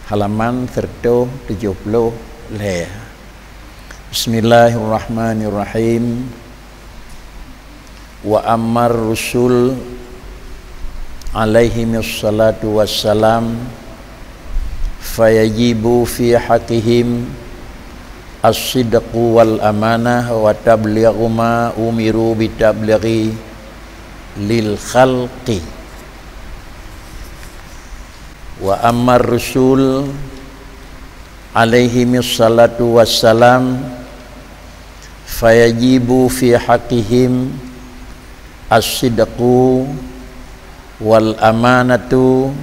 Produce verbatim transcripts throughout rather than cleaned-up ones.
Halaman seratus tujuh puluh lhèe. Bismillahirrahmanirrahim. Wa ammar rusul alaihimus salatu wassalam, fayajibu fi haqqihim as-sidqu wal amanah wa tablighu ma umiru bi tablighi lil khalqi. Wa ammar rusul alaihimus salatu wassalam, fayajibu fi haqqihim as-sidqu wal amanatu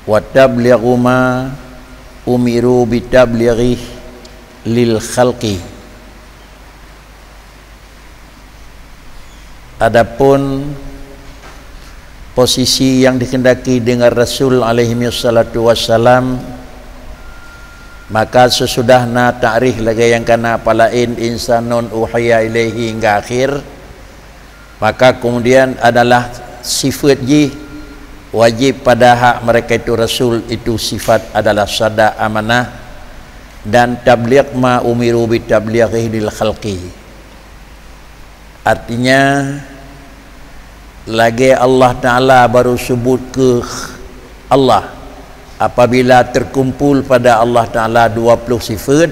wa tablighu ma umiru bi tablighi lil khalqi. Adapun posisi yang dikehendaki dengan Rasul alaihi salatu wassalam, maka sesudah na takrif lagèe nyang kana palaén insanun uhiya ilaihi hingga akhir, maka kemudian adalah sifat jih wajib pada hak mereka itu rasul itu sifat adalah sadaq amanah dan tabligh ma umiru bi tablighi lil khalqi. Artinya, lagèe Allah Ta'ala baru sebut keu Allah, apabila terkumpul pada Allah Ta'ala dua puluh sifat,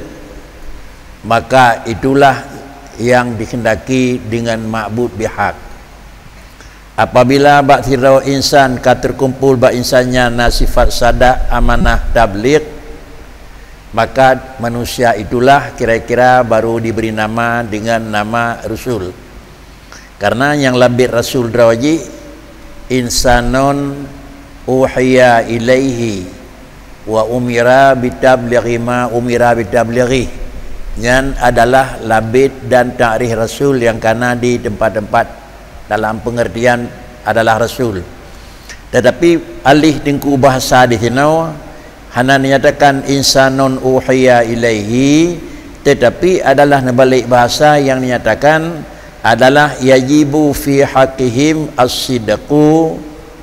maka itulah yang dikehendaki dengan ma'bud bihaq. Apabila bak sidroe insan ka terkumpul bak insan nyan na sifat sadaq, amanah, tabligh, maka manusia itulah kira-kira baru diberi nama dengan nama rasul. Karena nyang labit rasul droe jih, insanun uhiya ilaihi wa umira bi tablighi ma umira bi tablighi. Nyan adalah labit dan takrif rasul nyang kana di tempat-tempat dalam pengertian adalah rasul. Tetapi alih teungku bahasa di sinoe hana dinyatakan insanun uhiya ilaihi, tetapi adalah neubalek bahasa nyang dinyatakan adalah yajibu fi haqqihim as-sidqu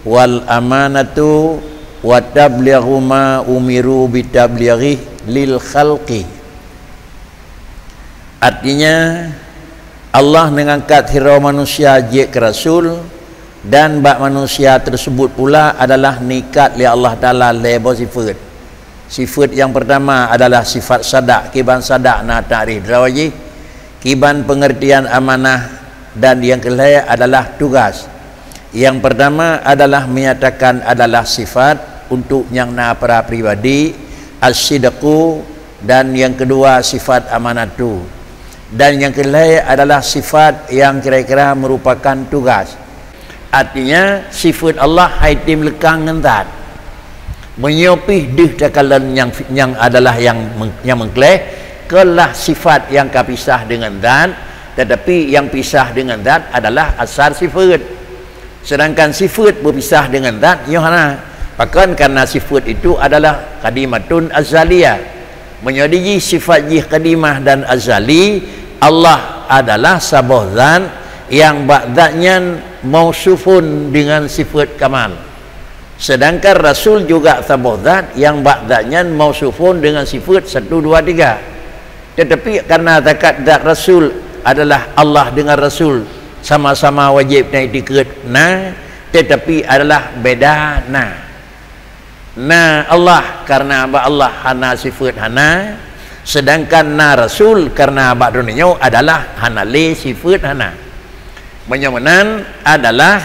wal amanatu wa tablighu ma umiru bi tablighi lil khalqi. Artinya, Allah meungangkat sidroe manusia jeuet keu rasul, dan bak manusia tersebut pula adalah neuikat lé Allah Ta'ala lhèe boh sifat. Sifat nyang pertama adalah sifat sadaq, kiban sadaq na takrif droe jih, kiban pengertian amanah, dan nyang keulhèe adalah tugas. Nyang pertama adalah menyatakan adalah sifat untuk nyang na para pribadi, as-sidqu, dan nyang keudua sifat amanatu. Dan nyang keulhèe adalah sifat nyang kira-kira merupakan tugas. Artinya, sifat Allah hai tem leukang ngon zat. Meunyoe pih deuh takalon nyang, nyang adalah nyang meng-, nyang meukleh, kon lah sifat nyang ka pisah deungon zat, tetapi nyang pisah deungon zat adalah asal sifat. Sedangkan sifat beupisah deungon zat, nyoe hana. Pakon? Karena sifat itu adalah qadimatun azaliyah. Meunyoe dijih sifat jih qadimah dan azali, Allah adalah saboh zat nyang bak zat nyan mausufun deungon sifat kamal. Sedangkan Rasul juga saboh zat nyang bak zat nyan mausufun deungon sifat satu, dua, tiga. Tetapi karena zakat zat Rasul adalah Allah dengan Rasul sama-sama wajib na itikeuet na, tetapi adalah beda na. Na Allah karena bak Allah hana sifat hana, sedangkan na Rasul karena bak donya nyoe adalah hana lé sifat hana. Meunyoe meunan adalah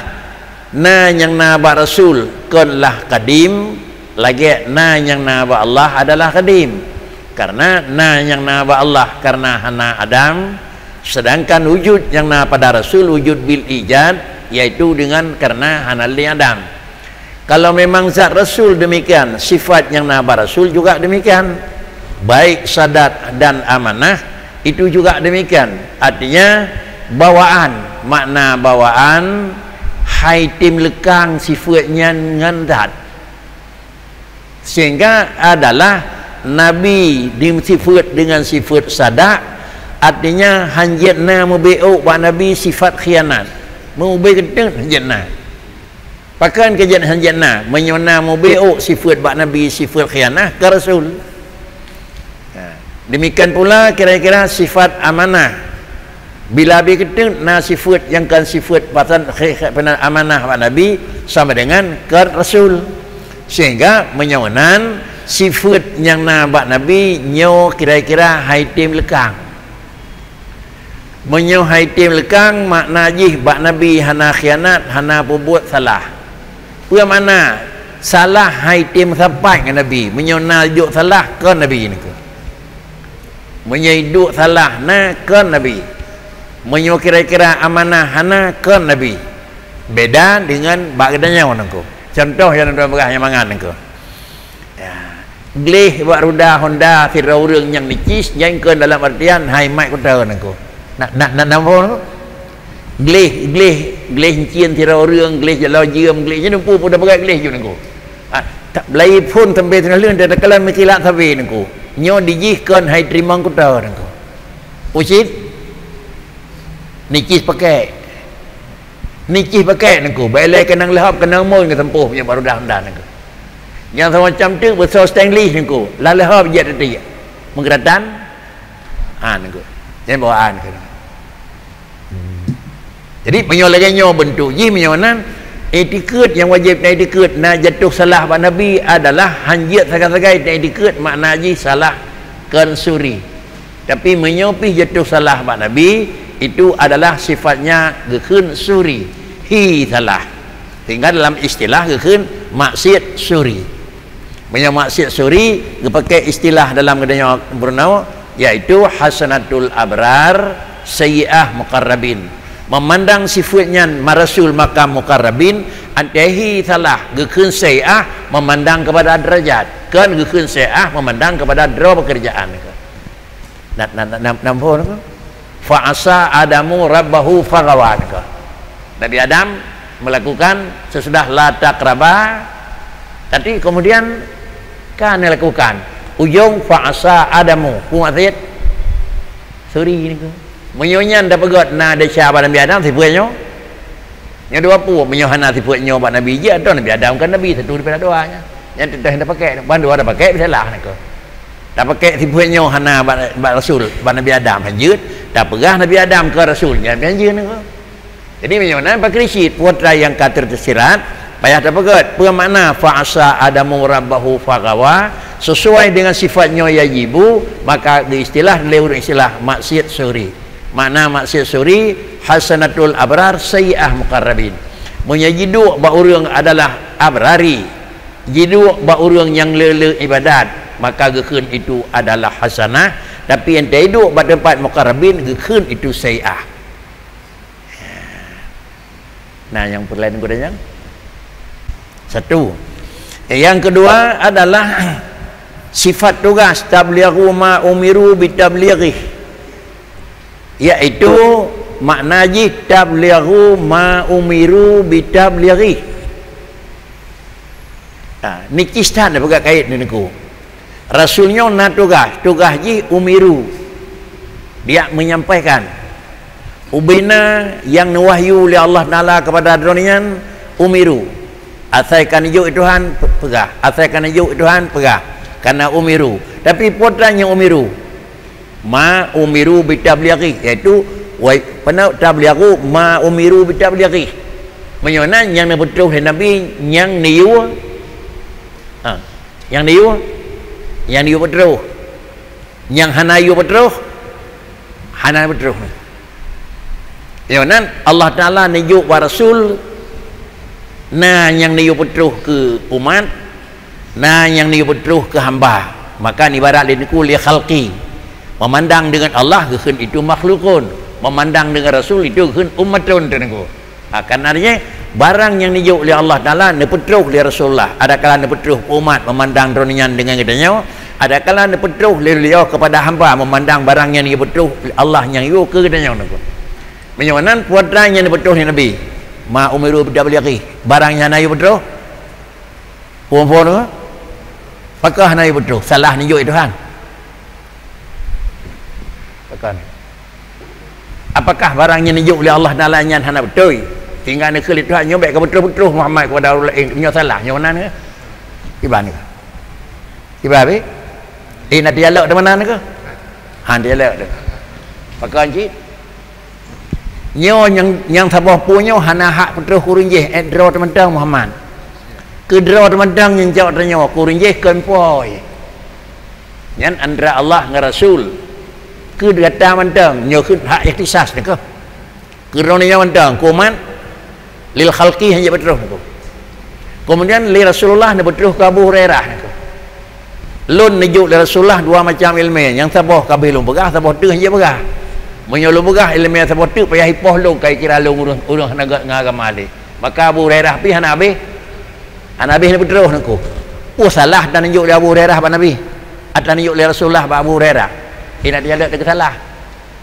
na nyang na bak Rasul kon lah kadim, lagèe na nyang na bak Allah adalah kadim. Karena na nyang na bak Allah karena hana adam, sedangkan wujud nyang na pada Rasul wujud bil ijad, yaitu dengan karena hana lé adam. Kalau memang zat Rasul demikian, sifat nyang na bak Rasul juga demikian. Baik sadaq dan amanah itu juga demikian. Artinya, bawaan, makna bawaan hai tem leukang sifat nyan ngon zat. Sehingga adalah Nabi disifat dengan sifat sadaq, artinya hanjeuet na meubiôk bak Nabi sifat khianat. Meubeuet geuteun hanjeuet na. Pakon keu jeuet hana jeuet na, meunyoe na mubeuôk sifeuet bak Nabi, sifeuet khianah keu Rasul. Ha. Demikian pula kira-kira sifat amanah. Bila bie keuteuk na sifeuet nyang kon sifeuet pasan khi-, khi-, peunan amanah bak Nabi sama dengan keu Rasul. Sehingga meunyoe nan sifeuet nyang na bak Nabi nyoe kira-kira hai tem leukang. Meunyoe hai tem leukang, makna jih bak Nabi hana khianat, hana peubuet salah. Peue makna salah hai tem sapat ngon Nabi? Meunyoe na jok salah, kon Nabi nangku. Meunyoe duek salah na, kon Nabi. Meunyoe kira-kira amanah hana, kon Nabi. Beda dengan bak geutanyoe nangku. Contoh nyang tuan peugah nyang mangat nangku. Ya. Gleh bak ruda Honda sidroe ureuëng nyang nicis, nyan kon dalam artian hai mat kuta nangku. Na, na, na, na phon nangku? Gleh, gleh, gleh ncien sidroe ureuëng, gleh jaloe jeuem, gleh nyan pun peugah gleh ju nangku. Ah, ta-, lai phon sampai teunaléng tatakalon meukilat sabe nangku. Nyoe dijih kon hai teurimong kuta nangku. Ucit nicis pakai. Nicis pakai nangku. Bailai keunong leuhop, keunong mon ngon sampôh punya baru dah dah nangku. Nyang semacam tu besar Stanley nangku. Lah leuhop jat tadi. Menggeratan. Ha nangku. Jangan bawaan ke. Hmm. Jadi meunyoe lagée nyoe bentuk jih meunyoe nan itikeuet nyang wajéb na itikeuet na jatuh salah bak Nabi adalah hanjeuet sagai-sagai na itikeuet makna jih salah kon suri. Tapi meunyoe pih jatuh salah bak Nabi, itu adalah sifatnya geukheun suri, hi salah. Sehingga dalam istilah geukheun maksiat suri. Meunyoe maksiat suri, geupakai istilah dalam geutanyoe Brunei, yaitu hasanatul abrar, sayyi'ah muqarrabin. Memandang sifat nyan marasul makam muqarrabin, antehi salah, geukheun sayyi'ah memandang kepada derajat, kon geukheun sayyi'ah memandang kepada droe pekerjaan. Na, na, na, na, na phon nangku? Fa asa Adamu rabbahu faghawa nangku. Nabi Adam melakukan sesudah la taqraba, tapi kemudian ka na lakukan. Ujong fa asa Adamu, peue maksud? Suri nangku. Meunyoe nyan tapeugét na desya bak Nabi Adam, sifeuet nyoe. Nyoe dua peue, meunyoe hana sifeuet nyoe bak Nabi jih, atau Nabi Adam kan Nabi, satu daripada dua nyan. Nyan teuntèe tapakai, ban dua tapakai, bisalah nangku. Tapakai sifeuet nyoe hana bak, bak Rasul, bak Nabi Adam hanjeuet, tapeugah Nabi Adam keu Rasul, nyan pih hanjeuet nangku. Jadi, meunyoe nan pakri cit, peue atra nyang ka teusirat, payah tapeugét, peue makna fa asa Adamu rabbahu faghawa, sesuai dengan sifat nyoe yajibu, maka geuistilah lé ureuëng istilah maksiat suri. Makna maksiat suri, hasanatul abrar, sayyi'ah muqarrabin. Meunyoe jiduek bak ureuëng adalah abrari, jiduek bak ureuëng nyang le-le ibadat, maka geukheun itu adalah hasanah, tapi nyang taiduek bak teumpat muqarrabin geukheun itu sayyi'ah. Nah, nyang peurlain geutanyoe. Satu. Yang kedua adalah sifat tugas tablighu ma umiru bitablighi. Yaitu makna jih tablighu ma umiru bitablighi. Ha, ni kisah ni peugah kait ni nangku. Rasul nyoe na tugas, tugas jih umiru. Dia menyampaikan. Ubena nyang neuwahyu lé Allah Taala kepada droeneuh nyan umiru. Asai ka neujok Tuhan pe-, peugah, asai ka neujok Tuhan peugah. Karena umiru. Tapi peue atra nyang umiru. Ma umiru bitablighi, yaitu wai-, peuna tablighu ma umiru bitablighi. Meunyoe nan nyang neupeutroh lé Nabi nyang neuyue, ha, nyang neuyue, nyang neuyue peutroh. Nyang hana yue peutroh, hana peutroh. Nyoe nan Allah Taala neujok bak rasul, na nyang neuyue peutroh keu umat, na nyang neuyue peutroh keu hamba. Maka ibarat lé nangku lé khalqi. Memandang dengan Allah geukheun itu makhlukun, memandang dengan rasul itu geukheun ummatun teuh nangku. Ha, kan artinya, barang nyang neujok lé Allah Taala neupeutroh lé Rasulullah, adakala neupeutroh umat memandang droeneuh nyan deungon geutanyoe, adakala neupeutroh lé beliau kepada hamba memandang barang nyang neupeutroh Allah nyang yue keu geutanyoe nangku. Meunyoe nan peue atra nyang neupeutroh lé Nabi, ma umiru bitablighi, barang nyang hana yue peutroh, phon-phon tu, pakon hana yue peutroh, salah neujok Tuhan. Pakon. Apakah barang nyang neujok lé Allah Taala nyan hana beutôi? Tinggai neukheun lé Tuhan, nyoe bèk ka beutroh-beutroh Muhammad keupada ureueng laén, nyoe salah, nyoe meunan keuh. Kiban keuh. Kiban habéh? Eh, na dialog teuma nan keuh? Han dialog teuh. Pakon cit? Nyoe nyang, nyang saboh peue nyoe hana hak peutroh keu ureueng jéh, eh, droe teumantong Muhammad. Keu droe teumantong nyang jaweueb tanyoe, keu ureueng jéh kon poi. Nyan antara Allah ngon Rasul. Keu gata mantong, nyoe kheun hak ikhtisas nyoe keuh. Keu droeneuh nyoe mantong, keu umat, lil khalqi hana jeuet peutroh nyoe keuh. Keumudian lé Rasulullah neupeutroh keu Abu Hurairah nyoe keuh. Lôn neujok lé Rasulullah dua macam ileumèe, nyang saboh ka abéh lôn peugah, saboh teuk hana jeuet peugah. Meunyoe lôn peugah ileumèe saboh teuk, payah ipoh lôn, ka ikira lôn ureueng, ureueng hana ga-, ngon agama lé. Maka Abu Hurairah pih hana abéh, hana abéh neupeutroh nyoe keuh. Peue salah tan neujok lé Abu Hurairah bak Nabi? Ata neujok lé Rasulullah bak Abu Hurairah? Hana dialek teuka salah.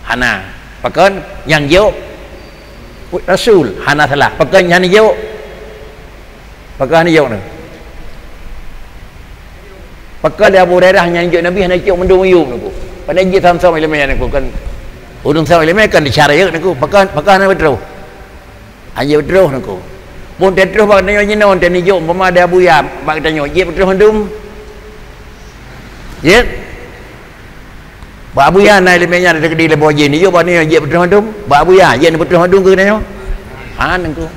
Hana. Pakon? Nyang jok Rasul, hana salah. Pakon hana jok? Pakon hana jok nyoe? Pakon lé Abu Hurairah nyang jok Nabi hana jok mandum yub nyoe keuh? Padahai jih sam-sam ileumèe nyoe keuh kan. Ureueng sam ileumèe kan dicara nyoe keuh. Pakon, pakon hana peutroh? Hana jeuet peutroh nyoe keuh. Phon teutroh bak tanyoe jinoe, teuneujok umpama di Abuya bak tanyoe, jeuet peutroh mandum? Jeuet? Bak Abuya na ileumèe nyan teukeudi lé boh jih, neujok bak nyoe jeuet peutroh mandum? Bak Abuya jeuet neupeutroh mandum keu tanyoe? Han nyoe keuh.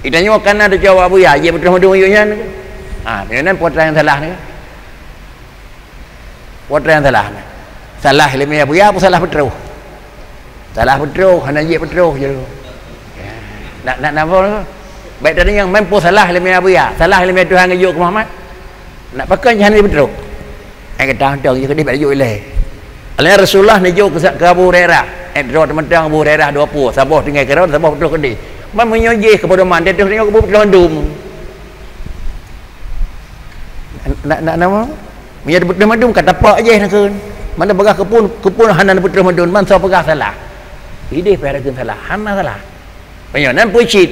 Di tanyoe ka na teucok bak Abuya, jeuet peutroh mandum yub nyan keuh. Ha, nyoe nan peue nyang salah nyoe. Peue nyang salah nyoe? Salah ileumèe Abuya, peue salah peutroh? Salah peutroh, hana jeuet peutroh jih. Nak, nak napa tu? Bèk teudeungoe, man peue salah ileumèe Abuya, salah ileumèe Tuhan geujok keu Muhammad. Nak pakon jih hana jeuet peutroh? Eh, gata mantong jih keudéh bèk jok ilèe. Alèh Rasulullah neujok keu sa-, keu Abu Hurairah. Eh, droe teumantong Abu Hurairah dua peue, saboh tinggai keudroe, saboh peutroh keudéh. Man meunyoe jih keu pedoman, teuh tanyoe keu peutroh mandum. Nak, nak, nak, Meunyoe teupeutroh mandum ka tapak jih nyoe kheun. Mana bagah keupeue, keupeue hana neupeutroh mandum, man soe peugah salah. Idéh pih ada kheun salah, hana salah. Meunyoe nan peue cit,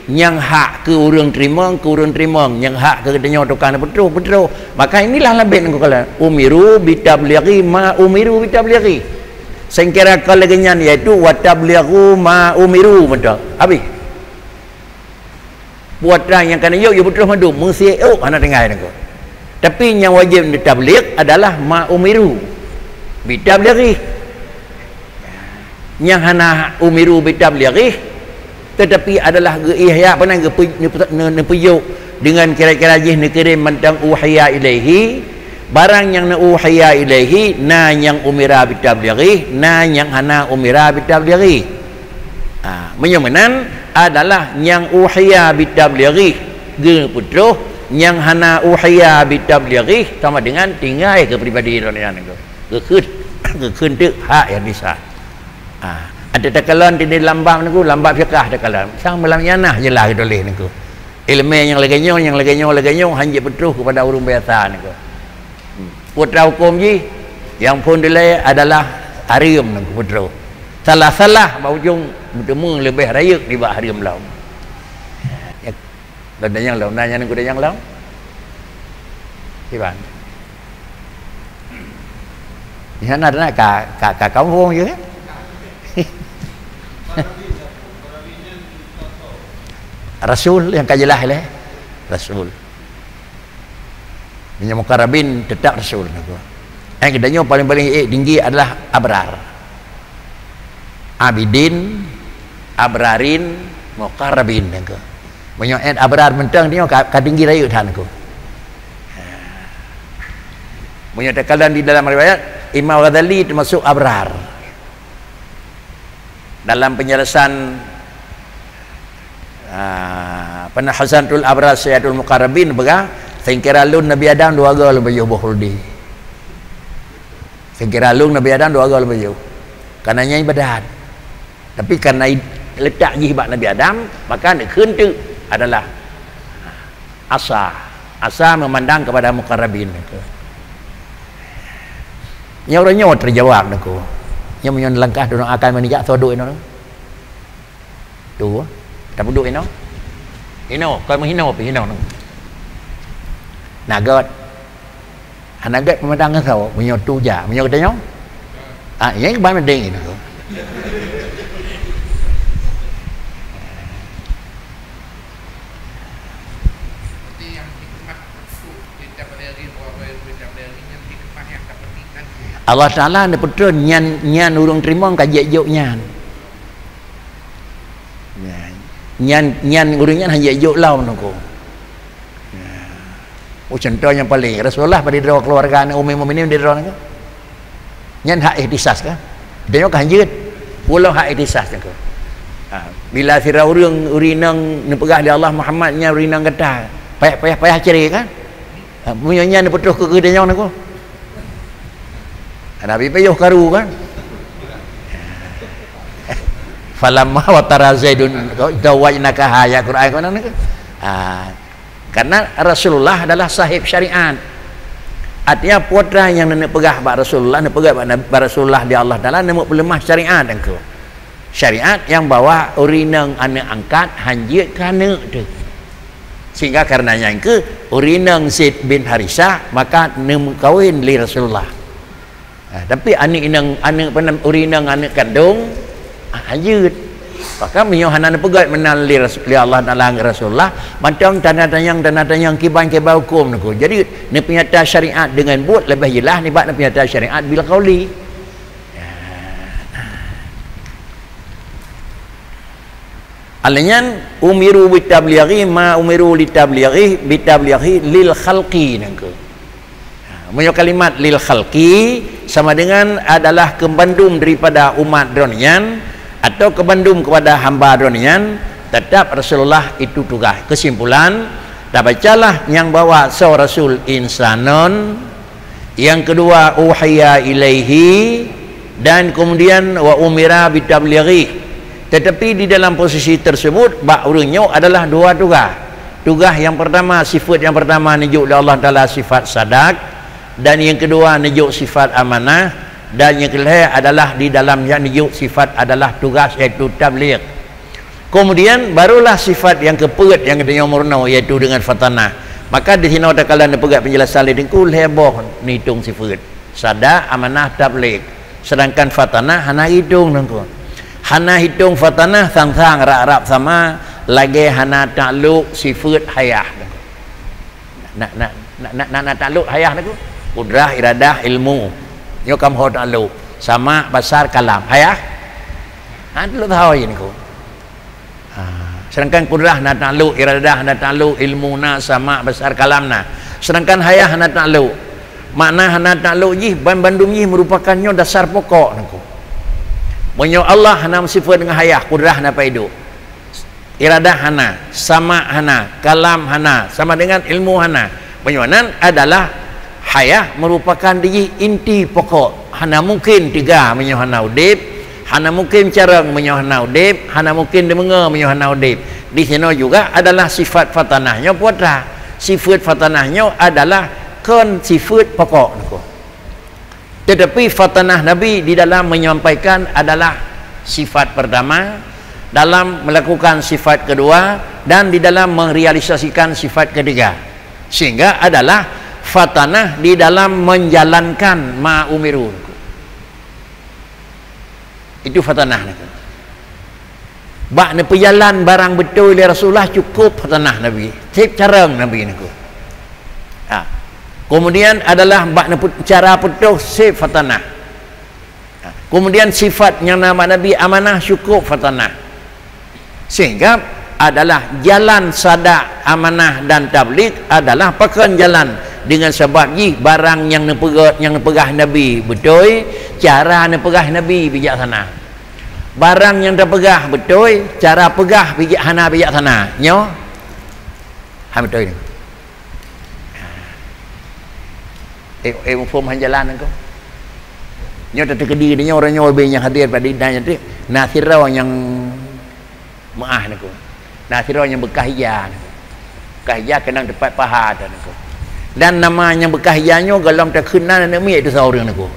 nyang hak keu ureueng teurimong, keu ureueng teurimong, nyang hak keu geutanyoe tukang neupeutroh, peutroh. Maka inilah labet ngon kala, "Umiru bitablighi ma umiru bitablighi." Sengkira ka lagèe nyan, yaitu, "Wa tablighu ma umiru," mantong. Habéh. Buat trang nyang ka neuyue, yue peutroh mandum, meusiek ôk hana tinggai nanggroe. Tapi nyang wajéb neutabligh adalah ma umiru bitablighi. Nyang hana umiru bitablighi, tetapi adalah geu-ihya, apa nan, geupeu-, neupe-, neu-, neupeuyôk deungon kira-kira jih neukirém mantong uhiya ilaihi, barang nyang na uhiya ilaihi, na nyang umira bitablighi, na nyang hana umira bitablighi. Ha, meunyoe meunan adalah nyang uhiya bitablighi geupeutroh, nyang hana uhiya bitablighi sama dengan tinggai keu pribadi droeneuh nyan. Geukheun, geukheun teuk hak nyang bisa. Ha, ada takalon di dalam bab nanggroe, lam bab fiqah takalon. Sang malam nyan nah jeulaih geutuléh nanggroe. Ileumèe nyang lagèe nyoe, nyang lagèe nyoe, lagèe nyoe, han jeuet peutroh keupada ureueng biasa nanggroe. Hmm. Peue hukôm jih, nyang phôn dilèe adalah hareuem nanggroe peutroh. Salah-salah bak ujong meuteumé leubeh rayeuk nibak hareuem lom. Ya, lôn tanyong lom, na nyang nanggroe tanyong lom? Kiban. Nyan na, na ka, ka, ka kampung je kan? Rasul nyang ka jeulaih lé. Rasul. Meunyoe muqarrabin tetap rasul. Eh, geutanyoe paling-paling ék tinggi adalah abrar. Abidin, abrarin, muqarrabin nanggroe. Meunyoe ék abrar mantong nyoe ka, ka tinggi rayeuk that nanggroe. Meunyoe takalon di dalam riwayat, Imam Ghazali teumasuk abrar. Dalam penjelasan, ah, Hasantul Abrar Sayyidatul Muqarrabin peugah, "Seukeura lôn Nabi Adam dua goe lôn pajoh boh khuldi." Seukeura lôn Nabi Adam dua goe lôn pajoh. Karena nyan ibadat. Tapi karena i-, letak jih bak Nabi Adam, maka neukheun teuk adalah asa. Asa memandang kepada muqarrabin. Nyoe uroe nyoe teujawab nanggroe. Nyoe meunyoe langkah droeneuh akan meunijak soe duek inoe. Tu, tapeuduek inoe. Inoe, kon meuhinoe pih inoe. Na gèt. Hana gèt peumandang ngon soe, meunyoe tu jak, meunyoe geutanyoe. Ah, nyang ban meudeng inoe. Allah Taala neupeutrön nyan, nyan ureuëng teurimong ka jeuet jok nyan. Nyan, nyan ureuëng nyan hana jeuet jok lom nangko. Oh, contoh nyang paling, Rasulullah pada droe keluarga aneuk Ummul Mukminin di droe nangko. Nyan hak ikhtisas kan? Dia kan jeuet. Pulo hak ikhtisas nangko. Ha, bila sira ureuëng, ureuëng inong neupeugah lé Allah, "Muhammad nyan ureuëng inong gata." Payah, payah, payah cre kan? Ha, meunyoe nyan neupeutrôh keu geutanyoe nangko. Nabi payoh karu kan? Falamma watara Zaidun zawajnakaha, ya Quran kan nangko. Ha, karena Rasulullah adalah sahib syariat. Artinya putra nyang neupeugah bak Rasulullah, neupeugah bak Nabi, bak Rasulullah di Allah Taala, neumeupeuleumoh syariat nangko. Syariat nyang bahwa ureuëng inong aneuk angkat hana jeuet keu aneuk teuh. Sehingga karena nyan keuh ureuëng inong Zaid bin Harisah maka neumeukawen lé Rasulullah. Ha, tapi aneuk inong, aneuk penan, ureuëng inong aneuk kandong, ha, hana jeuet. Maka meunyoe hana neupeugét meunan lé Ras-, lé Allah Taala ngon Rasulullah, mantong tanda tanyong, tanda tanyong kiban-kiban huköm nangko. Jadi, neupeunyata syariat deungon buet leubeh jeulaih nibak neupeunyata syariat bil qauli. Ya. Alheuh nyan, umiru bitablighi ma umiru litablighi, bitablighi lil khalqi nangko. Ha, meunyoe kalimat lil khalqi sama dengan adalah keu bandum daripada umat droeneuh nyan atau keu bandum kepada hamba droeneuh nyan, tetap Rasulullah itu tugas. Kesimpulan, tabacalah nyang bahwa soe Rasul insanon, yang kedua, uhiya ilaihi, dan kemudian wa umira bitablighi. Tetapi di dalam posisi tersebut, bak ureuëng nyoe adalah dua tugas. Tugas yang pertama, sifat yang pertama neujok lé Allah Taala sifat sadak, dan yang kedua neujok sifat amanah, dan yang kelhée adalah di dalam yang neujok sifat adalah tugas, yaitu tabligh. Kemudian barulah sifat yang keupeuet nyang geutanyoe meurunoe, yaitu dengan fatanah. Maka di sinoe takalon neupeugah penjelasan lé Teungku lhée boh neuhitong sifat. Sadak, amanah, tabligh. Sedangkan fatanah hana hitong nangko. Hana hitong fatanah sang-sang rab-rab sama lagée hana taklok sifat hayah. Na, na, na, na, na, na taklok hayah nangko. Kudrah, iradah, ilmu. Nyoe kam ho taklok. Sama, basar, kalam. Hayah? Ha, taklok saho nangko. Ha, sedangkan kudrah na taklok, iradah na taklok, ilmu na, sama, basar, kalam na. Sedangkan hayah na taklok. Makna hana taklok jih, ban bandum jih merupakan nyoe dasar pokok nangko. Meunyoe Allah hana meusifat dengan hayah, kudrah na paiduek. Iradah hana, sama hana, kalam hana, sama dengan ilmu hana. Meunyoe nan adalah hayah merupakan dijih inti pokok. Hana mungkin teuga meunyoe hana udeb, hana mungkin carông meunyoe hana udeb, hana mungkin deungoe meunyoe hana udeb. Di sinoe juga adalah sifat fatanah nyoe putra. Sifat fatanah nyoe adalah kon sifat pokok nangko. Tetapi fatanah Nabi di dalam menyampaikan adalah sifat pertama, dalam melakukan sifat kedua, dan di dalam merealisasikan sifat ketiga. Sehingga adalah fatanah di dalam menjalankan ma umiru. Itu fatanah nangko. Bak neupeujalan barang beutôi lé Rasulullah cukup fatanah Nabi. Seb carông Nabi nangko. Ha. Kemudian adalah bak neupeu-, cara peutoh seb fatanah. Ha. Kemudian sifat nyang na bak Nabi amanah cukup fatanah. Sehingga adalah jalan sadak, amanah dan tabligh adalah pakon jalan dengan sabab jih barang nyang neupeugét, nyang neupeugah Nabi beutôi, cara neupeugah Nabi bijaksana. Barang nyang tapeugah beutôi, cara peugah bijak-, hana bijaksana. Nyoe? Hana beutôi nyoe. Eh, eh, muphom han jalan engkau. Nyoe tateukeudi nyoe uroe nyoe ubé nyang hadir pada inan nyan teuh, na sidroe nyang meu'ah nangko. Na sidroe nyang beukah ija nangko. Beukah ija keunong teupat paha nangko. Dan nama nyang beukah ija nyoe gohlom takheun nan aneuk miet itu saureueng nangko.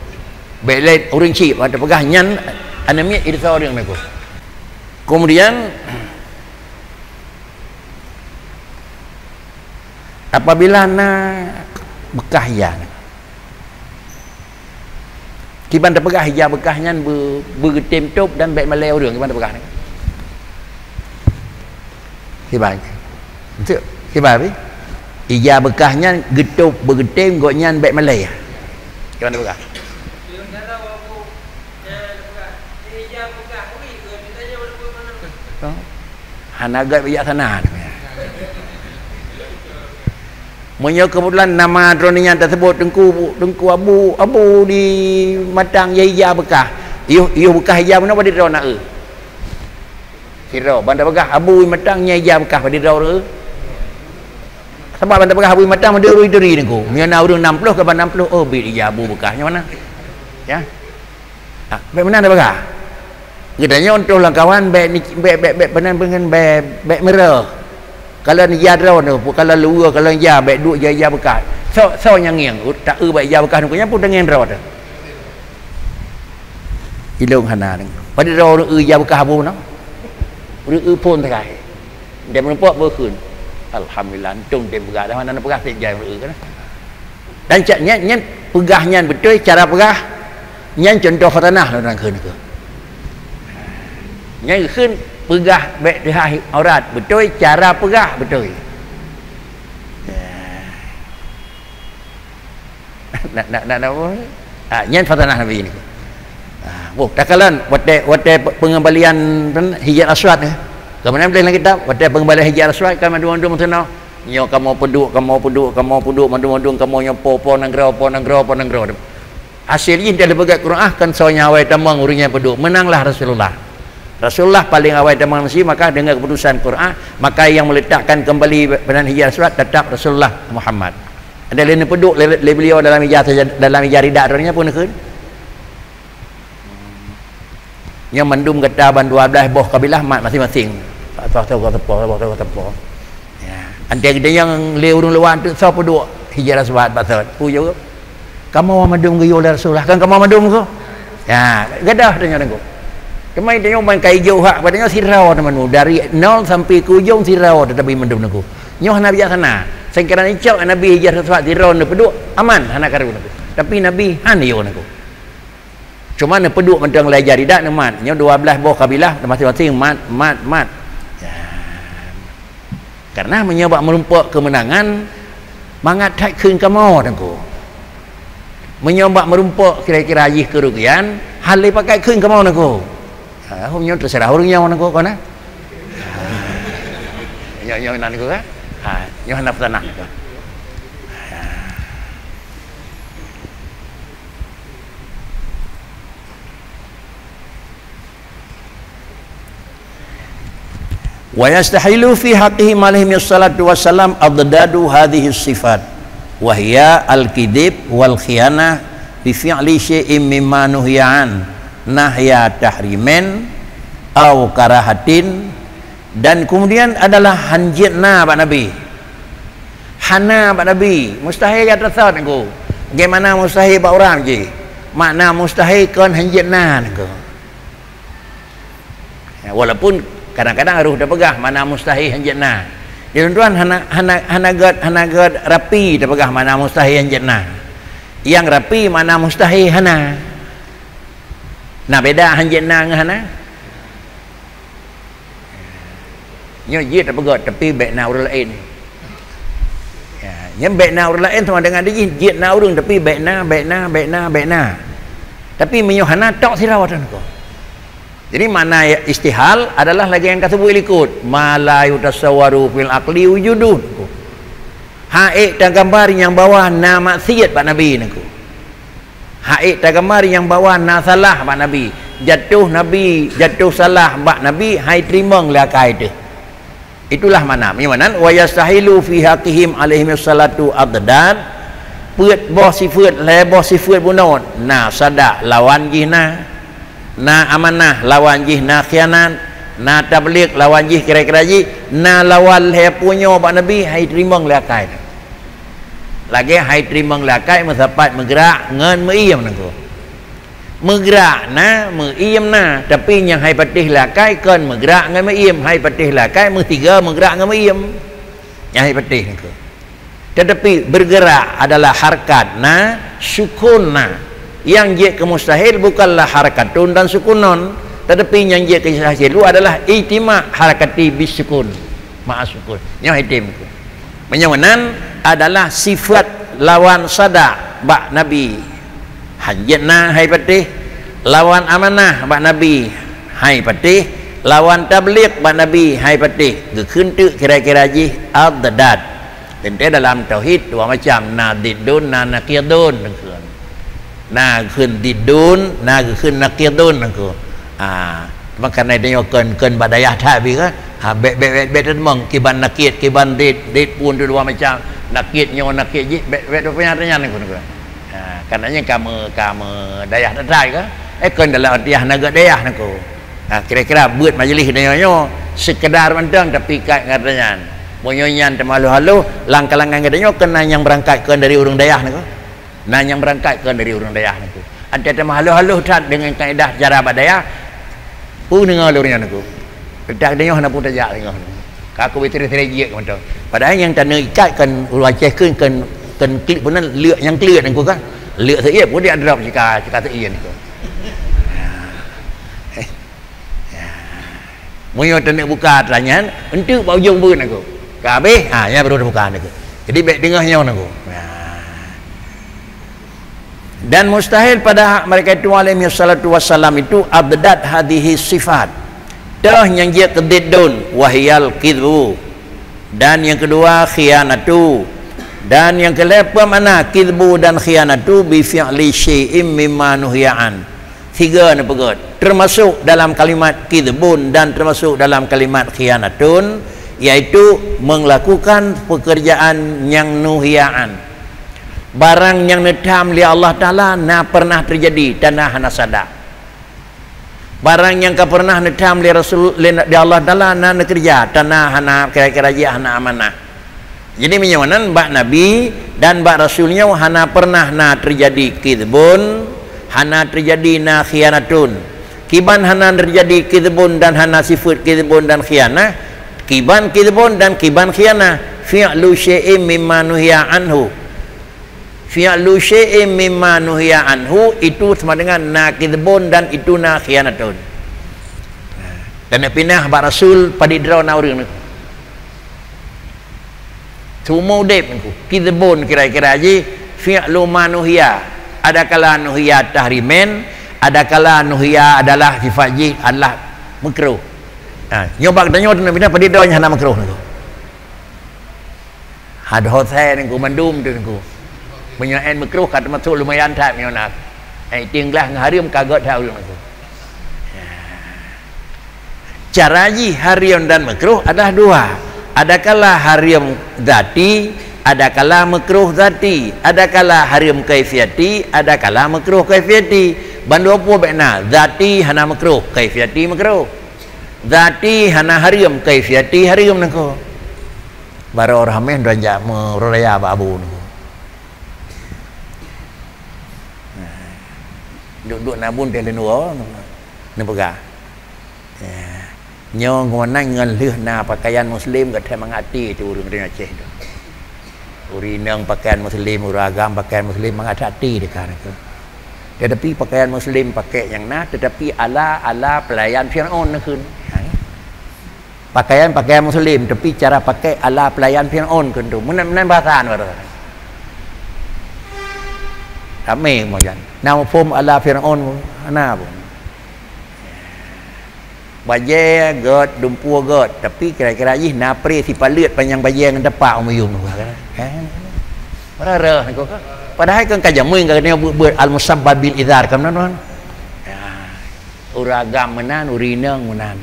Bék lé ureueng chik, watée peugah nyan aneuk miet itu saureueng nangko. Kemudian, apabila na beukah ija, kiban tapeugah ija beukah nyan beu-, beugeutem tôb dan bék malée ureueng, kiban tapeugah nyan. Kiban. Beutôi? Kiban, Abi? Ija beukah nyan geutôb beugeutem gobnyan bék malèe. Kiban peugah? Hana gét bijaksana. Meunyoe keubeutulan nama droeneuh nyan teuseubut Teungku, Teungku Abu, Abu di Matang ija beukah. Yôh, yôh beukah ija meunoe padum droe na eu. Sidroe, ban tapeugah Abu Matang nyan ija beukah padum droe. Sabab ban tapeugah Abu Matang meuduri-duri Teungku. Meunyoe na ureueng nam ploh, ka ban nam ploh, oh, bit ija Abu beukah nyoe na. Ya. Ha, bék meunan tapeugah. Geutanyoe toh lam kawan bék ni, bék, bék, bék peunan, peunan, bék, bék meureuh. Kalon ija droe tu, kalon luweue, kalon ija, bék duek ija, ija beukah. Soe, soe nyang ngieng, ta eu bak ija beukah Teungku nyan pun teungieng droe teuh. Ilôn hana deungoe. Padum droe ureueng eu ija beukah Abu na. Ureueng eu phôn sagai. Dia meureumpok beukheun. Alhamdulillah, untông tem peugah dah, hana peugah tem jai ureueng eu kan. Dan cak nyan, nyan peugah nyan beutôi, cara peugah nyan contoh feutanah lôn kheun keu. Nyan kheun peugah bék teuhah aurat beutôi, cara peugah beutôi. Nak, nak, nak, nak apa? Ah, nyan feutanah Nabi ni. Ah, boh, takalon watèe, watèe pe-, peungembalian Hajar Aswad ni. Keumudian tuléh lam kitab, watèe peungembalian Hajar Aswad kan mandum-mandum meutunoh. Nyoe kamoe peuduek, kamoe peuduek, kamoe peuduek, mandum-mandum kamoe nyoe po, po nanggroe, po nanggroe, po nanggroe. Hasé jih dan dipeugah Quran kan soe nyang awai tamong ureueng nyang peuduek. Meunanglah Rasulullah. Rasulullah paléng awai tamong manusia, maka deungon keputusan Quran, maka yang meletakkan kembali peunan Hajar Aswad tetap Rasulullah Muhammad. Ada laén peuduek lé, lé beliau dalam ija, dalam ija ridak droe nyan pun kheun. Nyan mandum gata ban dua belas boh kabilah mat masing-masing. Atau, atau, atau, atau, atau, atau. Ya. Antai geutanyoe nyang lé ureueng luwa tu soe peuduek Hajar Aswad bak sot. Peue jaweueb? Kamoe mandum geuyue lé Rasulullah. Kan kamoe mandum keuh? Ya, gadôh tanyoe Teungku. Teuma tanyoe ban ka ijok hak, padahai sidroe teuma dari nol sampai ke ujong sidroe tetapi mandum Teungku. Nyoe hana bijaksana. Sangkira icok Nabi Hajar Aswad sidroe neupeuduek, aman, hana karu Teungku. Tapi Nabi hana yo Teungku. Cuma neupeuduek mantong lé ija ridak neumat. Nyoe dua belas boh kabilah masing-masing mat, mat, mat. Ya. Karena meunyoe bak meurumpok keumeunangan, mangat that kheun kamoe Teungku. Meunyoe bak meurumpok kira-kira jih keurugian, hana lé pakat kheun kamoe Teungku. Ha, nyoe teuseurah ureueng nyoe Teungku kon, ha? Nyoe, nyoe nan Teungku, ha? Ha, nyoe hana peutanah Teungku. Ha. Wa yastahilu fi haqqihim alaihimus salatu wassalam adadu hadhihis sifat, wa hiya al-kidhib wal khiyanah bi fi'li syai'in mimma nuhiya an, nahya tahrimin aw karahatin, dan kemudian adalah hanjeuet na bak Nabi. Hana bak Nabi, mustahil ya tersot Teungku. Bagaimana mustahil bak ureueng jih? Makna mustahil kon hanjeuet na Teungku. Ya, walaupun kadang-kadang harôh tapeugah makna mustahil hanjeuet na. Di lôn tuan hana, hana, hana gét, hana gét rapi tapeugah makna mustahil hanjeuet na. Nyang rapi makna mustahil hana. Na beda hanjeuet na ngon hana. Nyoe jeuet tapeugét, tapi bék na ureueng laén. Ya, nyan bék na ureueng laén sama dengan jih jeuet na ureueng, tapi bék na, bék na, bék na, bék na. Tapi meunyoe hana, tok sidroe Teungku. Jadi makna istihal adalah lagée nyang ka seubut likot, ma la yutasawwaru fil aqli wujuduh. Hana ék tagambar nyang bahwa na maksiet bak Nabi Teungku. Hana ék tagambar nyang bahwa na salah bak Nabi. Jatoh Nabi, jatoh salah bak Nabi, hana iteurimong lé akai teuh. Itulah makna. Meunyoe meunan, wa yastahilu fi haqqihim alaihimus salatu adad, peuet boh sifeuet, lhée boh sifeuet bunoe. Na sadak lawan jih na. Na amanah lawan jih na khianat. Na tabligh lawan jih kira-kira jih. Na lawan lhée peue nyoe bak Nabi, hana iteurimong lé akai. Lagée hana iteurimong lé akai meusapat meugrak ngon meuiem Teungku. Meugrak na, meuiem na, tapi nyang hana ipatéh lé akai kon meugrak ngon meuiem, hana ipatéh lé akai meusigoe meugrak ngon meuiem. Nyang hana ipatéh Teungku. Tetapi bergerak adalah harkat na, sukun na. Nyang jeuet keu mustahil bukanlah harakatun dan sukunun, tetapi nyang jeuet keu mustahil adalah ijtima' harakati bis sukun, ma'a sukun. Nyoe item Teungku. Meunyoe meunan adalah sifat lawan sada bak Nabi, hanjeuet na hai patéh, lawan amanah bak Nabi, hai patéh, lawan tabligh bak Nabi, hai patéh, geukheun teuk kira-kira jih adad. Teuntée dalam tauhid dua macam, na diddun, na naqidun. Na geukheun diddun, na geukheun naqidun nangku. Ha, maka na tanyoe kon, kon bak dayah that bi kan. Ha, bék, bék, bék, bék teumeung kiban naqid, kiban did, did pun dua macam. Naqid nyoe, naqid jih, bék, bék teupeunyan-peunyan nangku, nangku. Ha, karena nyan kamoe, kamoe dayah that kan. Eh, kon dalam arti hana gét dayah nangku. Ha, kira-kira buet majlis tanyoe nyoe sekedar mantong tapi ikat ngon nyan. Meunyoe nyan teuma haloh-haloh, lam kalangan geutanyoe kon na nyang beurangkat kon dari ureuëng dayah nangku. Na nyang beurangkat kon dari ureuëng dayah nangku. Ante teuma haloh-haloh that deungon kaedah cara bak dayah, peue deungoe lôn nyan nangku. Teutak deungoe hana peue tajak deungoe. Ka aku beutôi sira jeuet mantong. Padahai nyang taneuk ikat kon ureuëng Aceh kheun kon, kon klik peunan leuk nyang klik nangku kan. Leuk seuiet pun dia drop sika, sika seuiet nangku. Meunyoe taneuk buka atra nyan, enteuk bak ujong beuet nangku. Ka habéh, ha, nyan baru tabuka nangku. Jadi bék deungoe nyoe nangku. Ha. Dan mustahil pada hak mereka itu alaihi salatu wassalam itu adad hadhihi sifat. Toh nyang jeuet keu diddun, wahiyal kidbu. Dan nyang keudua khianatu. Dan nyang keulhée peue makna kidbu dan khianatu bi fi'li syai'im mimma nuhiya an. Tiga neupeugét, termasuk dalam kalimat kidbun dan termasuk dalam kalimat khianatun, yaitu melakukan pekerjaan nyang nuhiya an. Barang nyang neutham lé Allah Taala na pernah teujadi, tan na hana sada. Barang nyang ka pernah neutham lé Rasul, lé, lé Allah Taala na neukeureuja, tan na hana kira-kira jih hana amanah. Jadi meunyoe nan bak Nabi dan bak Rasul nyoe hana pernah na teujadi kidbun, hana teujadi na khianatun. Kiban hana teujadi kidbun dan hana sifeuet kidbun dan khianah, kiban kidbun dan kiban khianah, fi'lu syai'im mimma nuhiya anhu. Fi'lu syai'im mimma nuhiya anhu itu sama dengan na kidbun dan itu na khianatun. Dan nak pinah bak Rasul padit droe na ureuëng nyoe. Seumur udeb nangku, kidbun kira-kira jih fi'lu ma nuhiya. Adakala nuhiya tahrimen, adakala nuhiya adalah sifat jih adalah makruh. Ha, nyoe bak tanyoe tu nak pinah padit droe nyang hana makruh nangku. Had hot hai nangku mandum tu nangku. Meunyoe en makruh ka teumasuk lumayan that meunyoe na. Eh, iting glah ngon hareuem ka gét that ureuëng nangku. Cara jih hareuem dan makruh adalah dua. Adakala hareuem zati, adakala makruh zati, adakala hareuem kaifiati, adakala makruh kaifiati. Bandua pue bék na, zati hana makruh, kaifiati makruh. Zati hana hareuem, kaifiati hareuem nangku. Baroe ramé droe jak meuraya bak abu nangku. Duek-duek na bun teuh leunuwoe neupeugah. Ya. Nyoe ngon nan ngon lheueh na pakaian muslim geuthai mangat até tu ureuëng Aceh tu. Ureuëng inong pakaian muslim, ureuëng agam pakaian muslim mangat até dekat nangku. Tetapi pakaian muslim pakai nyang na, tetapi ala, ala pelayan Firaun nangku. Ha, ya. Pakaian, pakaian muslim, tapi cara pakai ala pelayan Firaun keutu. Meunan, meunan bahasa nyoe. Ramé meujan. Na muphom ala Firaun, hana pun. Bajée gét, dumpeue gét, tapi kira-kira jih na pré sipaleuet panyang bajée ngon tapak u miyuem tu kan. Kan? Rara nangku kan. Padahai kan ka jameun ka keuneuk buet-buet al-musabbab bil izar kan, tuan-tuan. Ya. Ureuëng agam meunan, ureuëng inong meunan.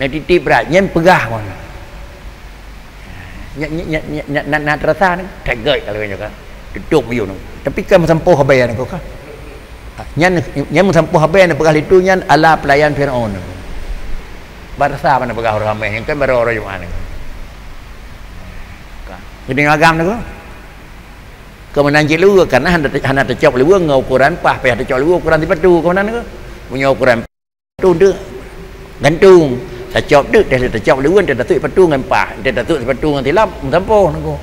Na tieb-tieb brat, nyan peugah kon. Nyan, nyan, nyan, nyan, na, na teurasa ni, that gét kalau nyoe kan. Tutup miyuem. Tapi kan meusampoh habéh nangku kan. Nyan, nyan meusampoh habéh nyan peugah lé tu nyan ala pelayan Firaun. Barasa mana peugah ureuëng ramé, nyan kan baroe ureuëng Jumat ni. Kan. Geutanyoe agam nangku. Keumeunang cit leuweue, karena hana, hana teucok leuweue ngon ukuran paih, payah teucok leuweue ukuran sipatu, keumeunang nangku. Meunyoe ukuran Tun tu gantung. Tacok tu, teuh tacok leuweuen, teuh tasut sipatu ngon paih, teuh tasut sipatu ngon silap, meusampoh nangku.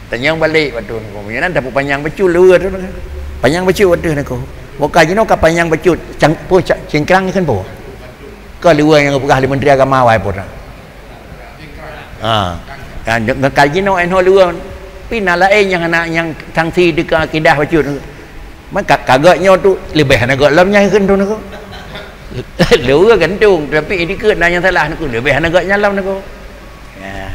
Tanyong balek batu nangku. Meunyoe nan tapeu panyang bacut leuweuen tu nangku. Panyang bacut batu nangku. Bukan jinoe ka panyang bacut, cang-, po ca-, cingkrang kan po. Ka leuweuen nyang geupeugah lé Menteri Agama wai po na. Ha. Kan ngon kaji no eh no luwa. Pi na laén nyang hana nyang sangsi dekat akidah bacut. Maka kagak nyoe tu leubeh hana gak lom nyang kheun tu niko. Luwa gantung tapi dikeue na nyang salah niko leubeh hana gak nyang lom niko. Ya.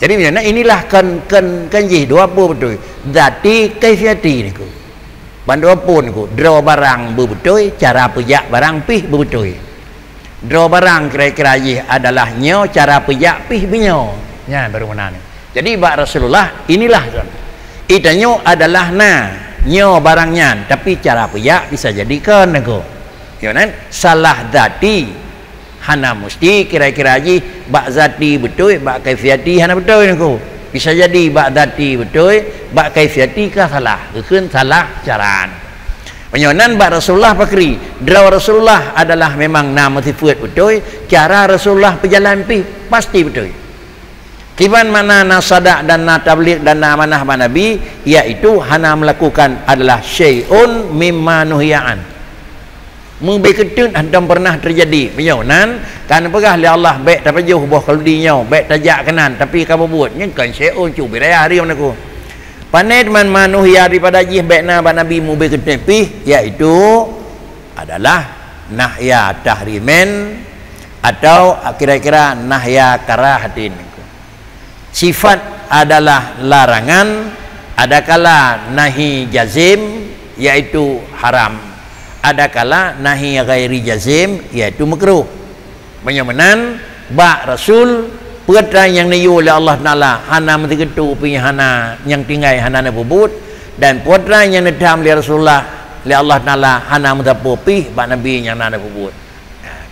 Jadi, inilah kan, kan, kan jih dua apa betul. Zati, kaifiati niko. Ban dua pun niko, droe barang beubeutôi, cara peujak barang pih beubeutôi. Droe barang kira-kira jih adalah nyoe, cara peujak pih beunyoe. Nyan baru meunan. Jadi bak Rasulullah inilah kan. Itanyoe adalah na nyoe barang nyan, tapi cara peujak bisa jadi kon niko. Nyoe nan salah zati. Hana musti kira-kira jih bak zati beutôi, bak kaifiati hana beutôi niko. Bisa jadi bak zati beutôi, bak kaifiati ka salah, geukheun salah cara. Meunyoe nan bak Rasulullah pakri, droe Rasulullah adalah memang na meusifeuet beutôi, cara Rasulullah peujalan pih pasti beutôi. Kiban makna na sadak dan na tabligh dan na amanah bak Nabi, yaitu hana melakukan adalah syai'un mimma nuhiya an. Meubeukeuteuet hantom pernah teujadi. Meunyoe nan, ka neupeugah lé Allah, "Bék tapajoh boh keuludi nyoe, bék tajak keunan," tapi ka peubuet. Nyan kon syai'un cu biraya hari niko. Pane teuma ma nuhiya daripada jih bék na bak Nabi meubeukeuteuet pih, yaitu adalah nahya tahrimin atau kira-kira nahya karahatin. Sifat adalah larangan, adakala nahi jazim, yaitu haram, adakala nahi ghairi jazim, yaitu makruh. Meunyoe meunan, bak Rasul, peue atra nyang neuyue lé Allah Taala hana meusikeutô pih hana nyang tinggai hana neupeubuet, dan peue atra nyang neutham lé Rasulullah lé Allah Taala hana meusapeue pih bak Nabi nyang na neupeubuet.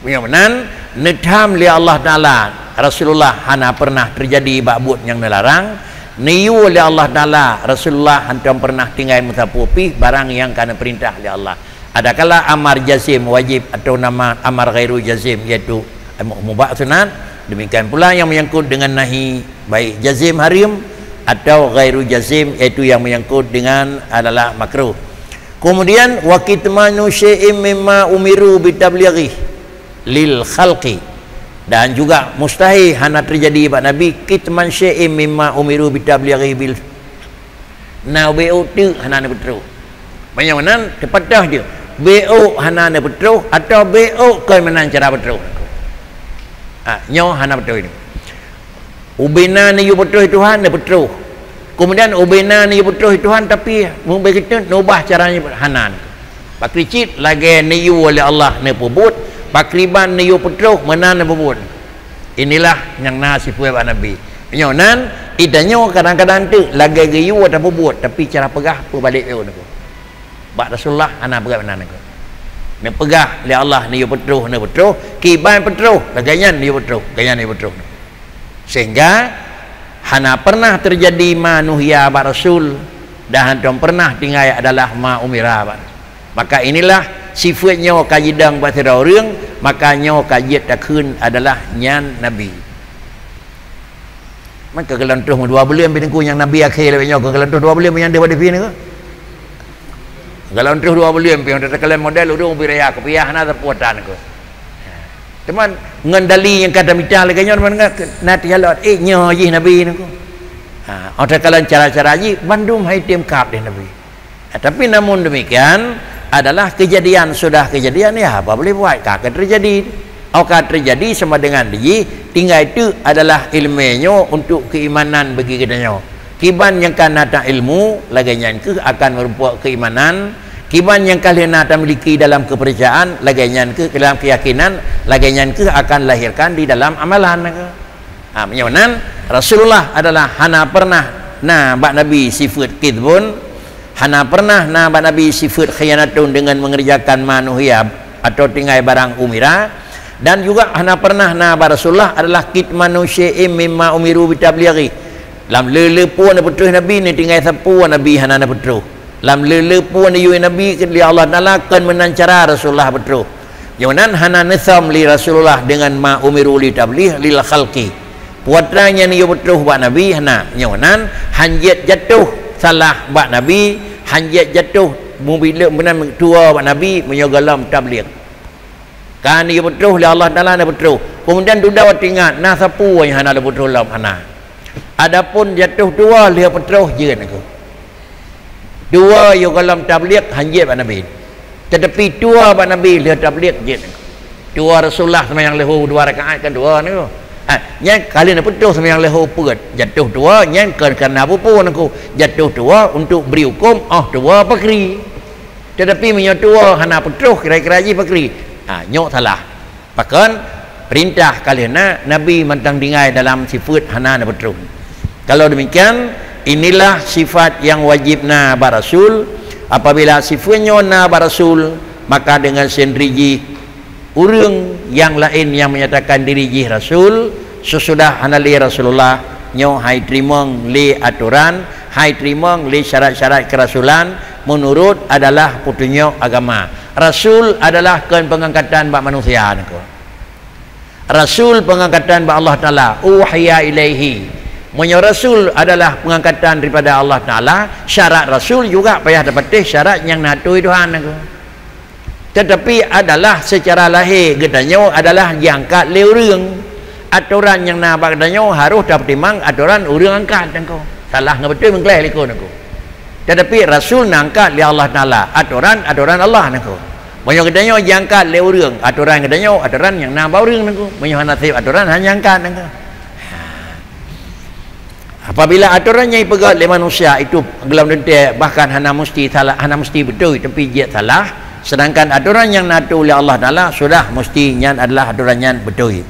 Meunyoe meunan, neutham lé Allah Taala, Rasulullah hana pernah teujadi bak buet nyang neularang, neuyue lé Allah Taala, Rasulullah hantom pernah tinggai meusapeue pih barang nyang ka neupeurintah lé Allah. Adakala amar jazim wajib atau nama amar ghairu jazim, yaitu mu-, mubah sunat, demikian pula nyang menyangkut dengan nahi, baik jazim haram atau ghairu jazim, yaitu yang menyangkut dengan adalah makruh. Kemudian, wa kitmanu syai'im mimma umiru bitablighi lil khalqi. Dan juga mustahil hana teujadi bak Nabi kitman syai'im mimma umiru bitablighi bil, na beuôk teuk hana neupeutroh. Meunyoe meunan, teupeutah jih. Beuôk hana neupeutroh atau beuôk kon meunan cara peutroh. Ha, nyoe hana beutôi nyoe. Ubena neuyue peutroh Tuhan, neupeutroh. Kemudian ubena neuyue peutroh Tuhan, tapi meubeukeuteuet neubah cara nyan hana. Pakri cit lagée neuyue lé Allah neupeubuet, pakriban neuyue peutroh meunan neupeubuet. Inilah nyang na sifeuet bak Nabi. Nyoe nan, itanyoe kadang-kadang teuk lagée geuyue tapeubuet, tapi cara peugah peubalek lé niko. Bak Rasulullah hana peugah meunan niko. Neupeugah lé Allah neuyue peutroh, neupeutroh, kiban peutroh, lagée nyan neuyue peutroh, lagée nyan neuyue peutroh. Sehingga hana pernah teujadi ma nuhiya bak Rasul dan hantom pernah tinggai adalah ma umira bak. Maka inilah sifeuet nyoe ka jidong bak sidroe ureuëng, maka nyoe ka jeuet takheun adalah nyan Nabi. Maka golom troh dua buleuen pih niko nyang Nabi akhé lagée nyoe, golom troh dua buleuen pih nyang deuh bak dipih niko. Golom troh dua buleuen pih nyang takalon model ureuëng ubit raya kupiah na sapeue tan niko. Teuma ngon dali nyang ka tamita lagée nyoe, teuma na teujalot, eh, nyoe jih Nabi niko. Ha, oh takalon cara-cara jih bandum hai tem kab deh Nabi. Tapi namun demikian, adalah kejadian sudah kejadian, ya apa boleh buat, ka akan terjadi. Au ka terjadi sama dengan jih, tinggai teuk adalah ilmu nyoe untuk keimanan bagi kita nyoe. Kiban nyang ka na ta ilmu, lagée nyan keuh akan meureumpok keimanan. Kiban nyang ka lheueh na tamiliki dalam kepercayaan, lagée nyan keuh dalam keyakinan, lagée nyan keuh akan lahirkan di dalam amalan. Ha, meunyoe nan, Rasulullah adalah hana pernah na bak Nabi sifeuet kidbun, hana pernah na bak Nabi sifeuet khianatun dengan mengerjakan ma nuhiya atau tinggai barang umira, dan juga hana pernah na bak Rasulullah adalah kitmanu syai'im mimma umiru bitablighi. Lam le-le peue neupeutroh Nabi, neutinggai sapeue Nabi hana neupeutroh. Lam le-le peue neuyue Nabi lé Allah Taala kon meunan cara Rasulullah peutroh. Nyang nan hana neusom lé Rasulullah dengan ma umiru li tabligh lil khalqi. Peue atra nyang neuyue peutroh bak Nabi hana. Nyang nan hanjeuet jatoh salah bak Nabi, hanjeuet jatoh mubilek meunan tuwoe bak Nabi meunyoe golom tabligh. Ka neuyue peutroh lé Allah Taala neupeutroh. Kemudian dudoe teuingat na sapeue nyang hana neupeutroh lom hana. Adapun jatuh dua lheueh peutroh jeuet nangku. Dua yôh gohlom tabligh hanjeuet bak Nabi. Tetapi dua bak Nabi lheueh tabligh jeuet nangku. Dua Rasulullah seumayang leuhô dua rakaat kan dua nangku. Ha, nyan kali na peutroh seumayang leuhô peuet. Jatuh dua nyan kon karena bupo nangku. Jatuh dua untuk bri huköm oh dua pakri. Tetapi meunyoe dua hana peutroh kira-kira jih pakri. Ha, nyoe salah. Pakon, peurintah ka lheueh na, Nabi mantong tinggai dalam sifeuet hana na peutroh. Kalau demikian, inilah sifat yang wajib na bak Rasul. Apabila sifeuet nyoe na bak Rasul, maka dengan sendiri jih ureuëng nyang laén nyang menyatakan diri jih Rasul, sesudah hana lé Rasulullah, nyoe hai teurimong lé atoran, hai teurimong lé syarat-syarat keurasulan, meunurot adalah peutunyok agama. Rasul adalah kon peungangkatan bak manusia nangku. Rasul peungangkatan bak Allah Taala, uhiya ilaihi. Meunyoe Rasul adalah peungangkatan daripada Allah Taala, syarat Rasul juga payah tapatéh syarat nyang na atoi Tuhan nangku. Tetapi adalah secara lahé geutanyoe adalah jiangkat lé ureuëng. Atoran nyang na bak geutanyoe harôh tapeutimang atoran ureuëng angkat nangku. Salah ngon beutôi meugleh likot nangku. Tetapi Rasul na angkat lé Allah Taala, atoran, atoran Allah nangku. Meunyoe geutanyoe jiangkat lé ureuëng, atoran geutanyoe, atoran nyang na bak ureuëng nangku. Meunyoe hana sép atoran, hana angkat nangku. Ha. Apabila atoran nyang ipeugét lé manusia itu golom teuntée, bahkan hana musti salah, hana musti beutôi, tapi jeuet salah, sedangkan atoran nyang na atô lé Allah Taala sudah musti nyan adalah atoran nyan beutôi.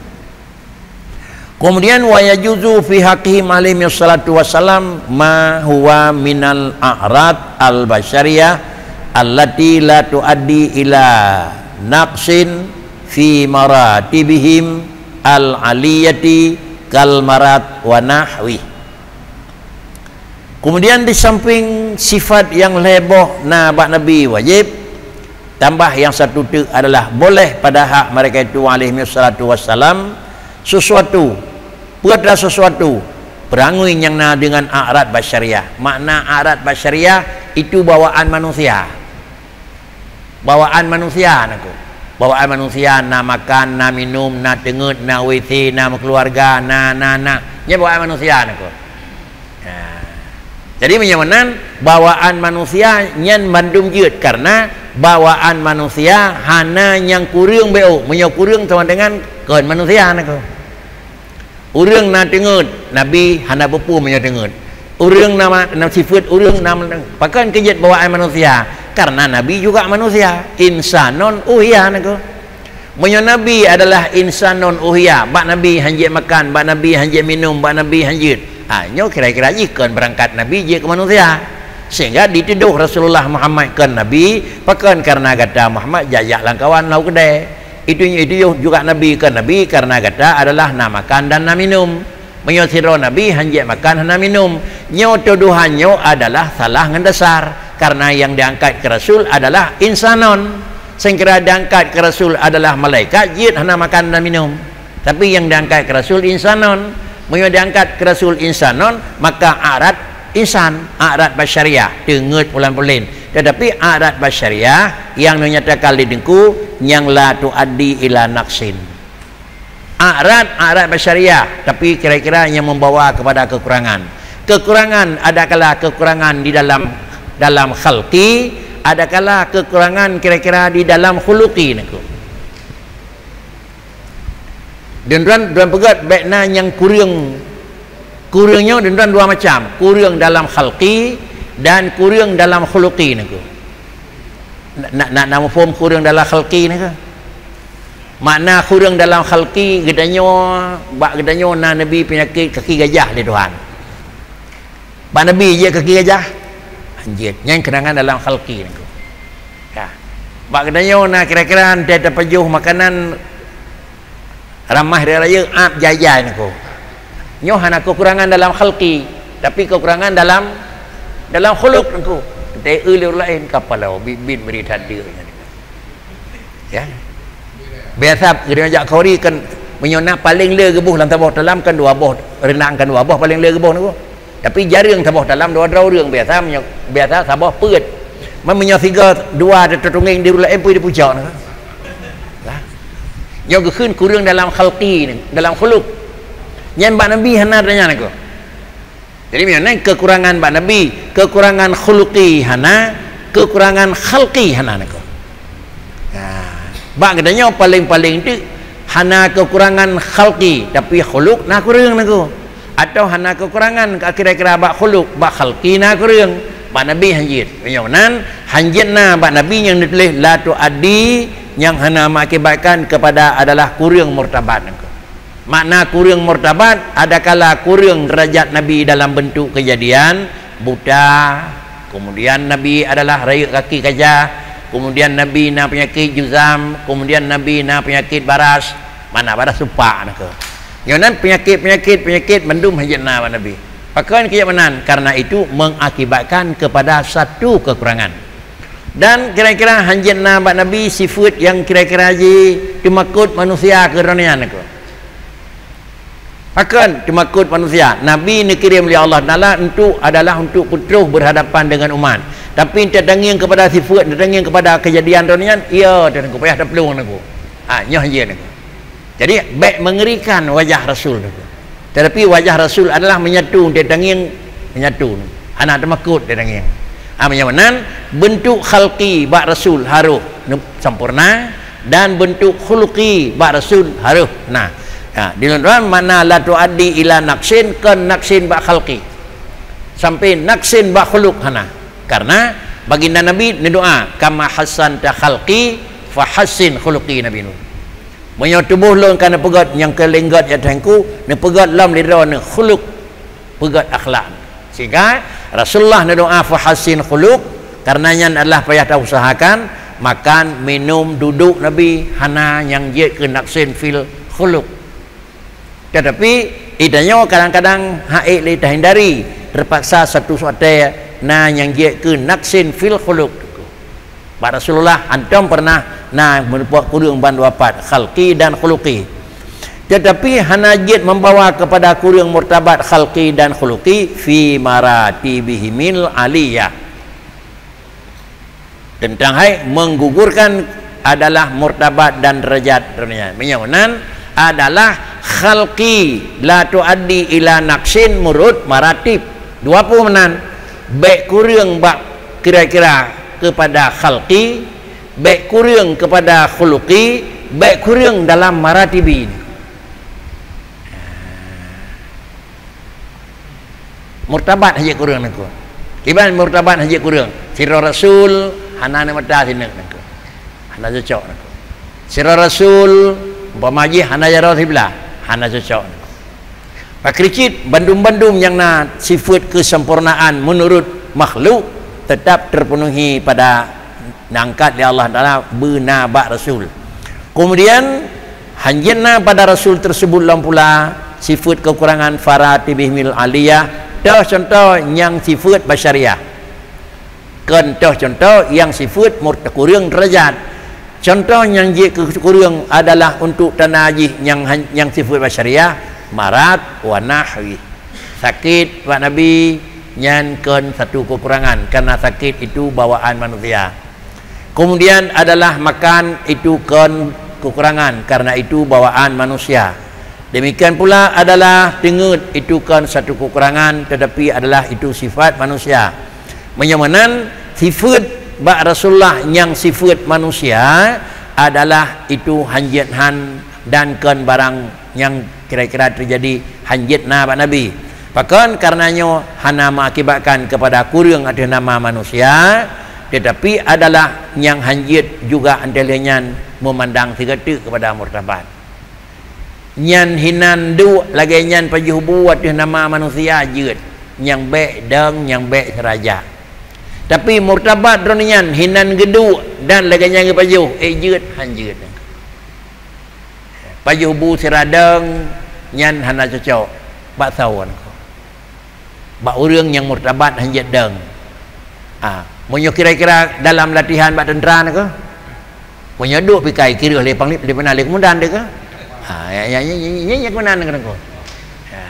Kemudian, wa yajuzu fi haqqihim alaihi wassalatu wassalam ma huwa minal a'rad al-basyariyah allati la tuaddi ila naqsin fi maratibihim al-aliyati kal marad wa nahwi. Kemudian di samping sifat yang lhée boh na bak Nabi wajib, tambah yang satu teuk adalah boleh pada hak mereka itu alaihi wassalatu wassalam sesuatu, peue atra sesuatu, peurangui nyang na dengan a'rad basyariah. Makna a'rad basyariah itu bawaan manusia. Bawaan manusia nangku. Bawaan manusia na makan, na minum, na teungeut, na W C, na meukeuluwarga, na, na, na. Nyan bawaan manusia nangku. Nah. Jadi meunyoe meunan, bawaan manusia nyan mandum jeuet karena bawaan manusia hana nyang kureueng beu. Meunyoe kureueng sama dengan kon manusia nangku. Ureuëng na teungeut, Nabi hana peue-peue meunyoe teungeut. Ureuëng na ma-, na sifeuet ureuëng na, pakon keu jeuet bawaan manusia? Karena Nabi juga manusia, insanon uhiya nangku. Meunyoe Nabi adalah insanon uhiya, bak Nabi hanjeuet makan, bak Nabi hanjeuet minum, bak Nabi hanjeuet. Ha, nyoe kira-kira jih kon beurangkat Nabi jeuet keu manusia. Sehingga ditudoh Rasulullah Muhammad kon Nabi, pakon karena gata Muhammad jak-jak lam kawan lam keudè. Itu, itu juga Nabi kon Nabi karena gata adalah na makan dan na minum. Meunyoe sidroe Nabi hanjeuet makan hana minum, nyoe tudohan nyoe adalah salah ngon dasar. Karena nyang diangkat keu Rasul adalah insanon. Seungkira diangkat keu Rasul adalah malaikat, jeuet hana makan dan minum. Tapi nyang diangkat keu Rasul insanon. Meunyoe diangkat keu Rasul insanon, maka a'rad insan, a'rad basyariah, teungeut pulan-pulen. Tetapi a'rad basyariah nyang neunyatakan lé Teungku nyang la tuaddi ila naqsin. A'rad, a'rad basyariah, tapi kira-kira nyang membawa kepada kekurangan. Kekurangan adakala kekurangan di dalam, dalam khalqi, adakala kekurangan kira-kira di dalam khuluqi nangku. Dan droen, droen peugét bék na nyang kureueng. Kureueng nyoe dan droen dua macam, kureueng dalam khalqi dan kureueng dalam khuluqi nangku. Nak, nak, nak, nak muphom kureueng dalam khalqi nangku. Makna kureueng dalam khalqi, geutanyoe, bak geutanyoe na neubi peunyakét kaki gajah lé Tuhan. Bak Nabi jeuet kaki gajah? Hanjeuet. Nyan keurangan dalam khalqi nangku. Ya. Bak geutanyoe na kira-kira 'oh tapajoh makanan ramah raya-raya ap jai-jai nangku. Nyoe hana kekurangan dalam khalqi, tapi kekurangan dalam, dalam khuluq nangku. Teu lé ureueng laén kapala bit-bit meurit hadeuk nyan. Ya. Biasa geutanyoe jak khanduri kan, meunyoe na paleng le geuboh lam saboh talam kan dua boh, reunang kan dua boh paleng le geuboh nangku. Tapi jareueng saboh talam dua droe ureueng biasa, meunyoe biasa saboh peuet. Man meunyoe sigoe dua teutungeng di rula empui di pucok nangku. Lah. Nyoe geukheun kureueng dalam khalqi ni, dalam khuluq. Nyan bak Nabi hana tanya nangku. Jadi, meunyoe na keukurangan bak Nabi, keukurangan khuluqi hana, keukurangan khalqi hana nangko. Nah, bak geutanyoe paleng-paleng teuk hana keukurangan khalqi, tapi khuluq na kureueng nangko. Atau hana keukurangan ka kira-kira bak khuluq, bak khalqi na kureueng, bak Nabi hanjeuet. Meunyoe nan hanjeuet na bak Nabi nyang neutuléh la tuaddi, nyang hana mengakibatkan kepada adalah kureueng murtabat nangko. Makna kureueng murtabat, adakala kureueng derajat Nabi dalam bentuk kejadian, buta, kemudian Nabi adalah rayeuk kaki kaca, kemudian Nabi na penyakit juzam, kemudian Nabi na penyakit baras, mana baras supak nangko. Nyoe nan penyakit-penyakit, penyakit mandum hanjeuet na bak Nabi. Pakon keu meunan? Karena itu mengakibatkan kepada satu kekurangan. Dan kira-kira hanjeuet na bak Nabi sifeuet nyang kira-kira jiteumakot manusia keu droe nyan nangko. Pakon teumakot manusia? Nabi neukirém lé Allah Taala untuk, adalah untuk peutroh berhadapan dengan umat. Tapi teutangieng kepada sifeuet, teutangieng kepada kejadian droe nyan, iya, teutangieng payah taplueng nangko. Ha, nyoh jeuet nangko. Jadi, bèk mengerikan wajah Rasul tu. Tetapi wajah Rasul adalah menyatu, teutangieng menyatu. Hana teumakot teutangieng. Ha, meunyoe meunan, bentuk khalqi bak Rasul harôh ne-, sempurna, dan bentuk khuluqi bak Rasul harôh na. Ha, di luar makna la tuaddi ila naqsin, kon naqsin bak khalqi. Sampai naqsin bak khuluq hana. Karena baginda Nabi neudoa, "Kama hassanta khalqi, fahassin khuluqi," Nabi Nuh. Meunyoe tuboh lôn ka neupeugét nyang keu linggat ya Tuhanku, neupeugét lom lé droeneuh khuluq, peugét akhlak. Sehingga Rasulullah neudoa, "Fahassin khuluq," karena nyan adalah payah tausahakan, makan, minum, duduk Nabi hana nyang jeuet keu naqsin fil khuluq. Tetapi, itanyoe kadang-kadang hana ék lé tahindari, terpaksa satu saat na nyang jeuet keu naqsin fil khuluq. Bak Rasulullah, hantom pernah na meureumpok kureueng ban dua pat, khalqi dan khuluqi. Tetapi hana jeuet membawa kepada kureueng murtabat khalqi dan khuluqi fi maratibihimil aliyah. Teuntang hai menggugurkan adalah murtabat dan derajat dunia. Meunyoe nan adalah khalqi la tuaddi ila naqsin menurut maratib. Dua peuh meunan. Bèk kureueng bak kira-kira kepada khalqi, bèk kureueng kepada khuluqi, bèk kureueng dalam maratibi. Murtabat hana jeuet kureueng nangko. Kiban murtabat hana jeuet kureueng. Sidroe rasul hana neumata sineuk nangko. Hana cocok nangko. Sidroe rasul umpama jih hana jaroe siblah, hana cocok nangko. Pakri cit bandum-bandum nyang na sifeuet keusempurnaan meunurut makhluk teutap teupenuhi pada neuangkat lé Allah Taala beuna bak rasul. Keumudian, hanjeuet na pada rasul teuseubut lom pula sifeuet keukurangan maratibihimil aliyah, toh cuntoh nyang sifeuet basyariah. Kon toh cuntoh nyang sifeuet mur-, kureueng deurajat. Cuntoh nyang jeuet keu kureueng adalah untuk tanda jih nyang han-, nyang sifeuet basyariah, marat wa nahwi. Sakét bak Nabi nyan kon satu keukurangan, karena sakét itu bawaan manusia. Kemudian adalah makan, itu kon keukurangan, karena itu bawaan manusia. Demikian pula adalah teungeut, itu kon satu keukurangan, tetapi adalah itu sifat manusia. Meunyoe meunan, sifeuet bak Rasulullah nyang sifeuet manusia adalah itu hanjeuet han dan kon barang nyang kira-kira teujadi hanjeuet na bak Nabi. Pakon? Karena nyoe hana mengakibatkan kepada kureueng ateueh nama manusia, tetapi adalah nyang hanjeuet juga antara nyan memandang sigoe teuk kepada murtabat. Nyan hinan duek lagée nyan pajoh bu ateueh nama manusia jeuet, nyang bék dong, nyang bék siraja. Tapi murtabat droeneuh nyan hinan geuduek dan lagée nyan geupajoh, ék jeuet, han jeuet. Pajoh bu sira dong nyan hana cocok bak sawan ko. Bak ureuëng nyang murtabat hanjeuet dong. Ha, meunyoe kira-kira dalam latihan bak teuntra nyoe ko, meunyoe duek pikai kireueh lé panglima, lé peunan lé komandan deh ko. Ha, ya, ya, ya, ya, ya, ya, komandan nyoe ko. Ha.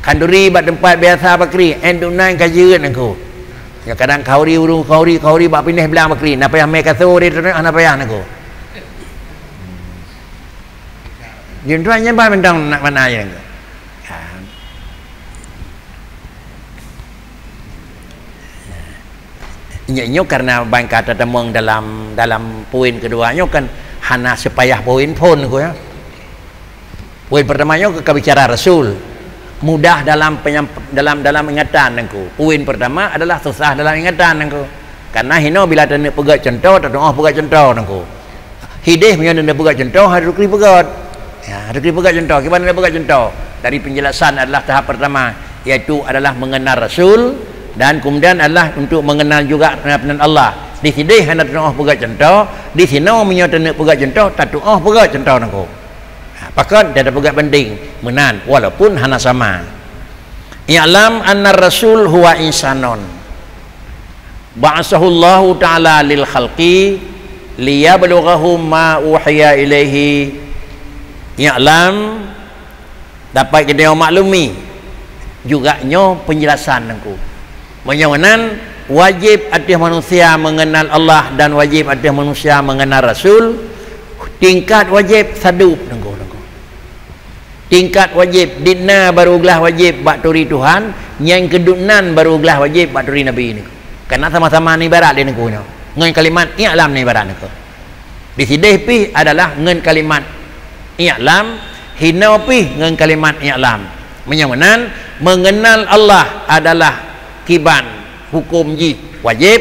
Khanduri bak teumpat biasa bakri, en dunan ka jeuet nangko. Ya, kadang khanduri ureuëng khanduri, khanduri bak pineh blang bakri, na payah mé kaso deh, na payah nangko. Jeuet tuan nyan bah mantong nak mana je nangko. Ha. Nyoe, nyoe karena ban ka tatamong dalam, dalam poin kedua nyoe kan hana sepayah poin phon ku ya. Poin pertama nyoe ka bicara Rasul. Mudah dalam penyamp-, dalam, dalam ingatan nangku. Poin pertama adalah susah dalam ingatan nangku. Karena hino bila taneuk peugah contoh, tatuoh peugah contoh nangku. Hideh meunyoe neupeugah contoh, harus dikri peugah. Ya, harus dikri peugah contoh. Kiban neupeugah contoh? Dari penjelasan adalah tahap pertama, yaitu adalah mengenal Rasul, dan kemudian adalah untuk mengenal juga penan Allah. Di sideh hana tatuoh peugah contoh, di sinoe meunyoe taneuk peugah contoh, tatuoh peugah contoh nangku. Ha, pakon dia peugah banding meunan, walaupun hana sama. I'lam annar rasul huwa insanun. Ba'atsahullahu ta'ala lil khalqi liyablughahu ma uhiya ilaihi. I'lam, dapat kita maklumi juga nyoe penjelasan nangku. Meunyoe meunan, wajib ateueh manusia mengenal Allah dan wajib ateueh manusia mengenal Rasul. Tingkat wajib sadub nangku, nangku. Tingkat wajib, di na baru glah wajib bak turi Tuhan, nyang keudua nan baru glah wajib bak turi Nabi niko. Karena sama-sama ni ibarat di niko nyoe. Ngon kalimat i'lam ni ibarat niko. Di sideh pih adalah ngon kalimat i'lam, hino pih ngon kalimat i'lam. Meunyoe meunan, mengenal Allah adalah kiban hukum jih wajib,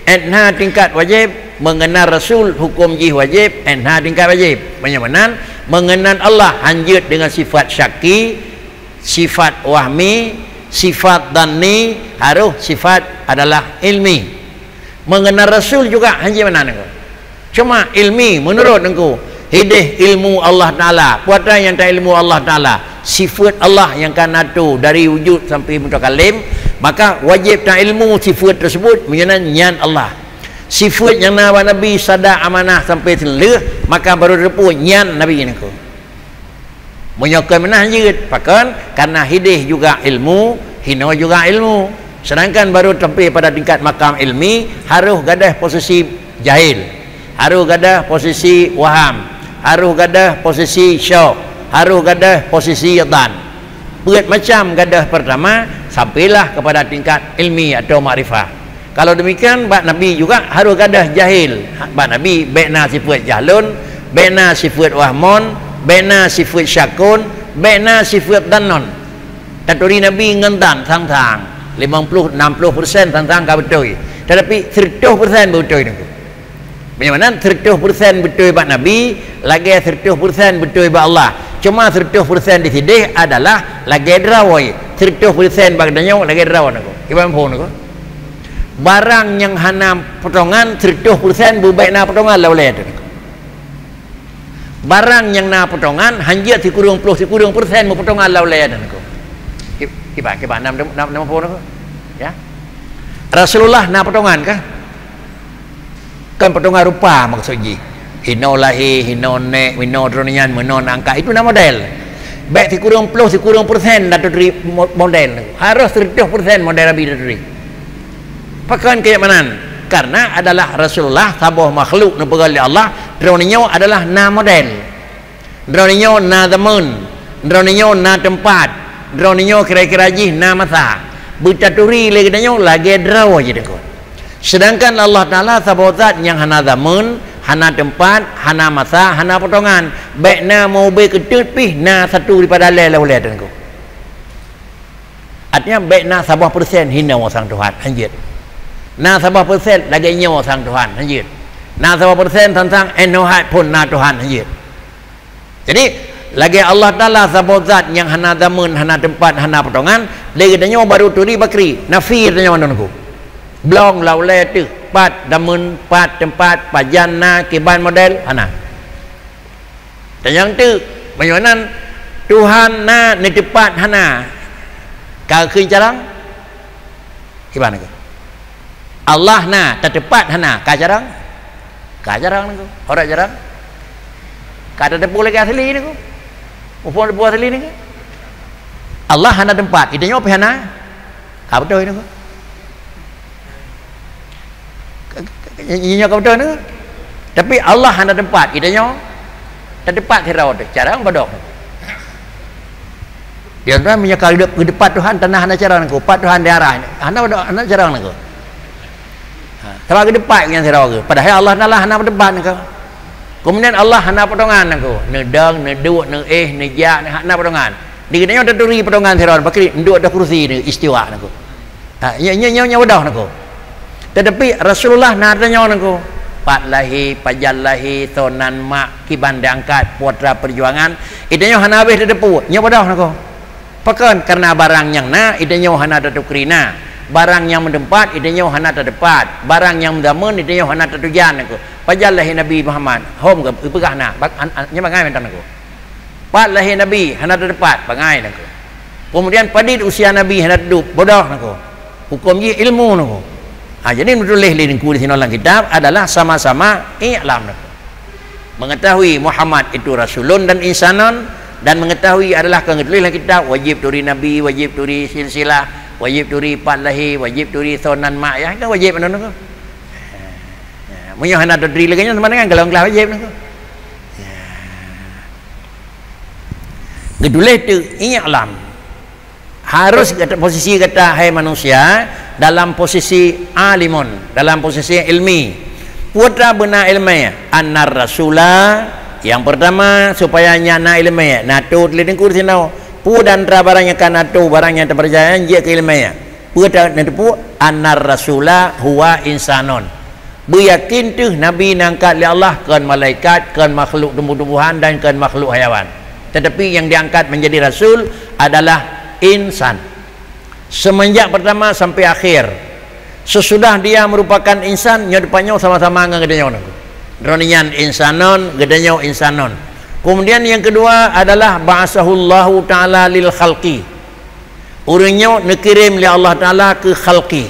enha tingkat wajib, mengenal Rasul hukum jih wajib, enha tingkat wajib. Meunyoe meunan, mengenal Allah hanjeuet dengan sifat syaki, sifat wahmi, sifat dhanni, harus sifat adalah ilmi. Mengenal Rasul juga hanjeuet meunan. Cuma ilmi, menurut engku, hideh ilmu Allah Taala, peue atra nyang ta ilmu Allah Taala, sifat Allah nyang ka na tu dari wujud sampai mutakalim, maka wajib ta ilmu sifat tersebut, meunyoe nyan Allah. Sifat nyang na bak Nabi sada amanah sampai seuleuh, maka baru teupeu nyan Nabi niko. Meunyoe kon meunan jeuet, pakon? Karena hideh juga ilmu, hino juga ilmu. Sedangkan baru sampai pada tingkat makam ilmi, harus gadoh posisi jahil, harus gadoh posisi waham, harus gadoh posisi syok, harus gadoh posisi dhan. Peuet macam gadoh pertama, sampailah kepada tingkat ilmi atau makrifah. Kalau demikian, bak Nabi juga harus gadoh jahil. Bak Nabi, bèk na sifat jahlun, bèk na sifat wahmun, bèk na sifat syakun, bèk na sifat dhanun. Taturi Nabi ngon dhan sang-sang. Limong ploh, enam ploh persen sang-sang ka beutôi. Tetapi seratus persen beutôi niko. Meunyoe meunan seratus persen beutôi bak Nabi, lagèe seratus persen beutôi bak Allah. Cuma seratus persen di sideh adalah lagèe droe. Seratus persen bak geutanyoe lagèe droe niko. Kiban phon niko. Barang nyang hana potongan seratus persen beu bèk na potongan lam ulèe teuh. Barang nyang na potongan hanjeuet sikureueng ploh sikureueng persen meupotongan lam ulèe teuh. Ki-, kiban, kiban, nam, nam, nam phon niko. Ya. Rasulullah na potongan kah? Kan potongan rupa maksud jih. Hino lahé, hino nèk, hino droeneuh nyan, meunoe angkat. Itu na model. Bèk sikureueng ploh sikureueng persen dah taturi mo-, model. Harus seratus persen model Nabi taturi. Pakon keu meunan? Karena adalah Rasulullah saboh makhluk neupeugah lé Allah, droeneuh nyoe adalah na model. Droeneuh nyoe na zaman, droeneuh nyoe na teumpat, droeneuh nyoe kira-kira jih na masa. Beutaturi lé geutanyoe lagèe droe jih deungon. Sedangkan Allah Taala saboh zat nyang hana zaman, hana teumpat, hana masa, hana potongan. Bèk na meu ubé keuteuet pih na satu daripada lhèe lam ulèe teuh niko. Artinya, bèk na saboh persen hino sang Tuhan, hanjeuet. Na saboh persen lagèe nyoe sang Tuhan, hanjeuet. Na saboh persen sang-sang inoe hat phon na Tuhan, hanjeuet. Jadi, lagèe Allah Taala saboh zat nyang hana zaman, hana teumpat, hana potongan, lé geutanyoe baru turi bakri, nafi geutanyoe mandum niko. Blong lam ulèe teuh, pat zaman, pat teumpat, pajan na, kiban model, hana. Tanyong teuk, meunyoe nan Tuhan na neuteupat hana, ka kheun carông? Kiban keuh? Allah na tateupat hana, ka carông? Ka carông niko. Horat carông? Ka tateupeue lagèe asli niko. Muphom teupeue asli niko. Allah hana teumpat, geutanyoe pih hana. Ka beutôi niko. Nyoe ka beutôi niko. Tapi Allah hana teumpat, geutanyoe tateupat sidroe teuh, carông padum. Di antara meunyoe ka geuteumpat Tuhan, tanah hana carông niko, pat Tuhan di arah, hana padum, hana carông niko. Ha, sabab geuteumpat ngon sidroe geuh. Padahai Allah Taala hana meuteumpat nangko. Keumudian Allah hana potongan nangko. Neudong, neuduek, neuéh, neujak, hana potongan. Di geutanyoe taturi potongan sidroe, pakri, duek di kursi ni, istiwa nangko. Ha, nyo, nyo, nyo, nyo bodoh nangko. Tetapi Rasulullah na tanyoe nangko. Pat lahé, pajan lahé, soe nan mak, kiban diangkat, putra perjuangan. Geutanyoe hana habéh tateupeue, nyo bodoh nangko. Pakon? Karena barang nyang na, geutanyoe hana tatukri na. Barang nyang meuteumpat, geutanyoe hana tateumpat. Barang nyang meuzameun, geutanyoe hana tatujan nangko. Pajan lahé Nabi Muhammad, hom geupeugah na, bak-, an-, an-, nyan bangai mantong nangko. Pat lahé Nabi, hana tateumpat, bangai nangko. Keumudian padit usia Nabi hana teuduek, bodoh nangko. Huköm jih ilmu nangko. Ha, jadi neutuléh lé Teungku di sinoe lam kitab adalah sama-sama i'lam nangko. Mengetahui Muhammad itu rasulun dan insanon, dan mengetahui adalah ka geutuléh lam kitab, wajéb turi Nabi, wajéb turi silsilah, wajéb turi pat lahé, wajéb turi soe nan mak, ya, kan wajéb nangko. Ya, meunyoe hana taturi lagée nyan, sama dengan golom glah wajéb nangko. Ya. Geutuléh teuk, i'lam. Harus gata, posisi gata, hai manusia, dalam posisi alimun, dalam posisi ilmi. Peue ta beuna ilmu? Annar rasula, yang pertama, supaya nyan na ilmu, na teuh lé Teungku sinoe. Peue di antara barang nyang ka na teuh, barang nyang teupeurcaya, jeuet keu ilmu. Peue ta neuteupeue? Annar rasula huwa insanun. Beuyakin teuh Nabi nyang angkat lé Allah kon malaikat, kon makhluk tumbuh-tumbuhan, dan kon makhluk hayawan. Tetapi yang diangkat menjadi rasul adalah insan. Semenjak pertama sampai akhir. Sesudah dia merupakan insan, nyoe teumpat nyoe sama-sama ngon geutanyoe nangko. Droeneuh nyan insanon, geutanyoe insanon. Kemudian yang kedua adalah ba'asahullahu ta'ala lil khalqi. Ureuëng nyoe neukirém lé Allah Taala keu khalqi.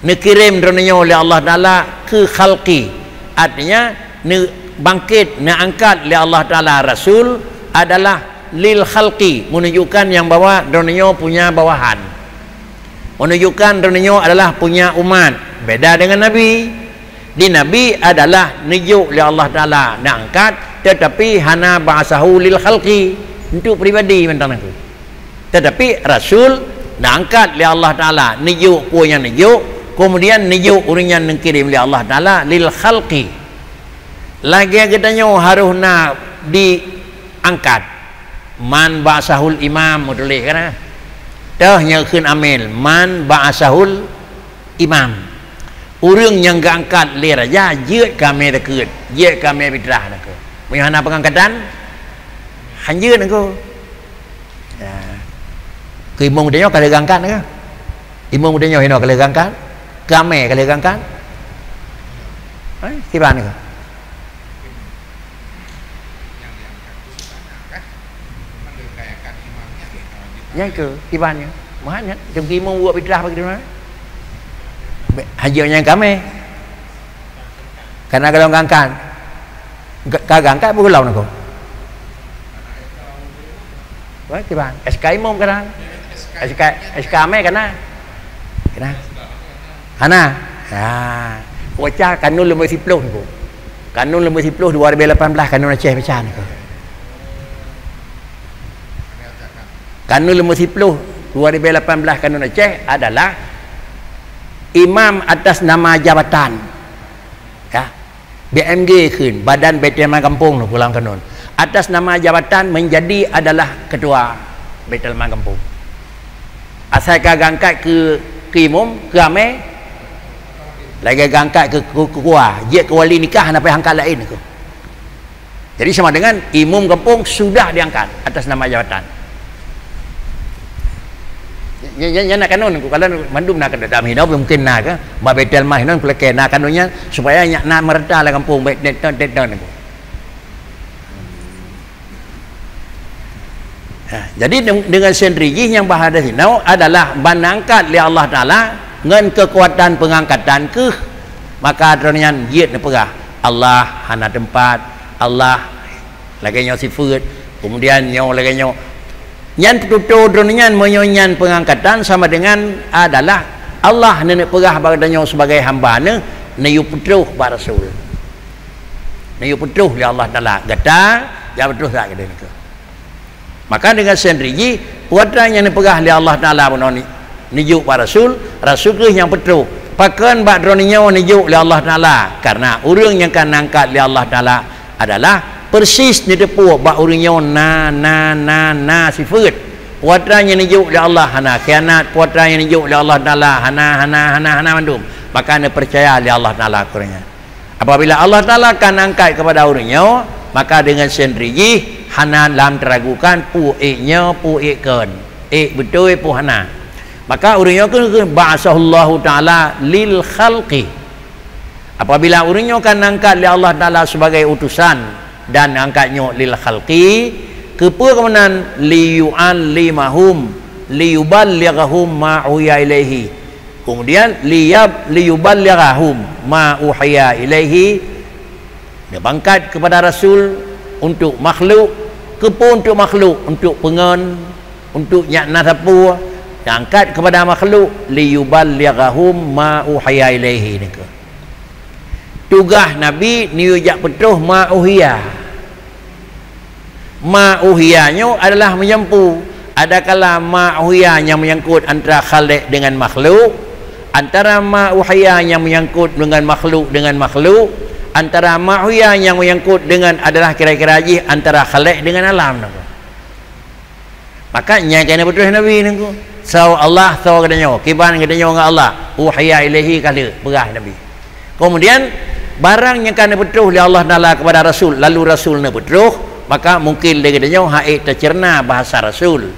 Neukirém droeneuh nyoe lé Allah Taala keu khalqi. Artinya, neubangkét, neuangkat lé Allah Taala rasul adalah lil khalqi, menunjukkan nyang bahwa droeneuh nyoe punya bawahan. Menunjukkan droeneuh nyoe adalah punya umat, beda dengan nabi. Di nabi adalah neujok lé Allah Taala, neuangkat, tetapi hana ba'asahu lil khalqi, untuk pribadi mantong nangko. Tetapi rasul neuangkat lé Allah Taala, neujok peue nyang neujok, kemudian neujok ureuëng nyang neukirém lé Allah Taala lil khalqi. Lagée geutanyoe harôh na diangkat. Man ba'asahul imam, meutuléh kana? Teuh nyang kheun amil, man ba'asahul imam. Ureuëng nyang geuangkat lé raja, jeuet keu amé takheun, jeuet keu amé pitrah takheun. Meunyoe hana peungangkatan, hanjeuet nangko. Ya. Keu imum geutanyoe ka lheueh geuangkat nangko. Imum geutanyoe hinoe ka lheueh geuangkat. Keu amé ka lheueh geuangkat. Eh, kiban nangko. Nyang keu kiban nyoe. Muhat nyan, teuka imum buet pitrah bagi teuma. Be-, haji nyang keu amé. Kana golom geuangkat. Ka, ka geuangkat beugohlom nangko. Wah, kiban. S K imum kana. S K, S K amé kana. Kana. Hana. Ya. Baca kanun leumo siploh nangko. Kanun leumo siploh dua ribu lapan belas kanun Aceh baca nangko. Kanun leumo siploh dua ribu lapan belas kanun Aceh adalah imam atas nama jabatan. Ya. B M G kheun, Badan Baitul Mal Gampông nangko lam kanun. Atas nama jabatan menjadi adalah ketua Baitul Mal Gampông. Asai ka geuangkat keu, keu imum, keu amé, lagée geuangkat keu, keu, keu ketua, jeuet keu wali nikah, hana payah angkat laén nangko. Jadi sama dengan imum gampông sudah diangkat atas nama jabatan. Nya, nya, nya na kanun, kalau mandum na kanun, dalam hinoe mungkin na ke, bak Baitul Mal hinoe kulakée na kanun nyan, supaya nyak na meurata lam gampông, baik, tet, tet, tet, tet. Ha, jadi deng-, dengan sendiri jih nyang bahada sinoe adalah ban angkat lé Allah Taala ngon keukuatan peungangkatan keuh, maka droeneuh nyan jeuet neupeugah, Allah hana teumpat, Allah lagée nyoe sifeuet, kemudian nyoe lagée nyoe. Nyan tutoe droeneuh nyan, meunyoe nyan peungangkatan sama dengan adalah Allah neuneuk peugah bak geutanyoe sibagai hamba Neuh, neuyue peutroh bak rasul. Neuyue peutroh lé Allah Taala, gata jak peutroh that keudeh nangko. Maka dengan sendiri jih, peue atra nyang neupeugah lé Allah Taala bunoe ni, neujok bak rasul, rasul kheueh nyang peutroh. Pakon bak droeneuh nyoe neujok lé Allah Taala? Karena ureuëng nyang ka neuangkat lé Allah Taala adalah persis neuteupeue bak ureuëng nyoe na, na, na, na sifeuet. Peue atra nyang neujok lé Allah hana khianat, peue atra nyang neujok lé Allah Taala hana, hana, hana, hana mandum. Maka neupeucaya lé Allah Taala keu ureuëng nyan. Apabila Allah Taala ka neuangkat keupada ureuëng nyoe, maka deungon sendiri jih hana lam teuragukan peue ék nyoe, peue ék kon, ék beutôi peue hana. Maka ureuëng nyoe keuh, keuh ba'atsahullahu ta'ala lil khalqi. Apabila ureuëng nyoe ka neuangkat lé Allah Taala sebagai utusan dan angkat nyoe lil khalqi, keupeue keumanan? Liyu'allimahum, liyuballighahum ma uhiya ilaihi. Kemudian liyab-, liyuballighahum ma uhiya ilaihi. Neubangkat keupada rasul untuk makhluk. Keupeue untuk makhluk? Untuk peungon, untuk nyak na sapeue. Neungkat keupada makhluk, liyuballighahum ma uhiya ilaihi nikeue. Tugaih Nabi neuyue jak peutroh ma uhiya. Ma uhiya nyoe adalah meujampu. Adakala ma uhiya nyang meunyangkot antara khalek dengan makhluk, antara ma uhiya nyang meunyangkot dengan makhluk dengan makhluk, antara ma uhiya nyang meunyangkot dengan adalah kira-kira jih antara khalek dengan alam nangku. Maka nyang keuneuk peutroh Nabi nangku. Soe Allah, soe geutanyoe, kiban geutanyoe ngon Allah. Uhiya ilaihi ka lheueh, peugah Nabi. Kemudian, barang nyang ka neupeutroh lé Allah Taala keupada Rasul, lalu Rasul neupeutroh, maka mungkin lé geutanyoe hana ék teuceurna bahasa Rasul.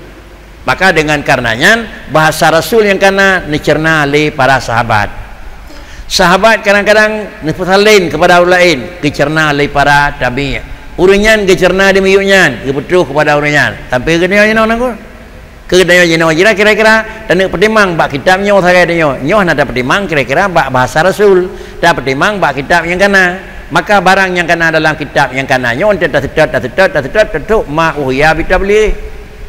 Maka deungon kareuna nyan, bahasa Rasul nyang kana neuceurna lé para sahabat. Sahabat kadang-kadang neupeusalin keupada ureuëng laén, geuceurna lé para tabi'. Ureuëng nyan geuceurna di miyueb nyan, geupeutroh keupada ureuëng nyan. Sampoe geutanyoe jinoe nangku. Keu geutanyoe jinoe jira kira-kira taneuk peutimang bak kitab nyoe sagai tanyoe. Nyoe hana tapeutimang kira-kira bak bahasa Rasul. Tapeutimang bak kitab nyang kana. Maka barang nyang kana dalam kitab nyang kana nyoe, enta taseutôt, taseutôt, taseutôt, teutôk ma uhiya bitabligh.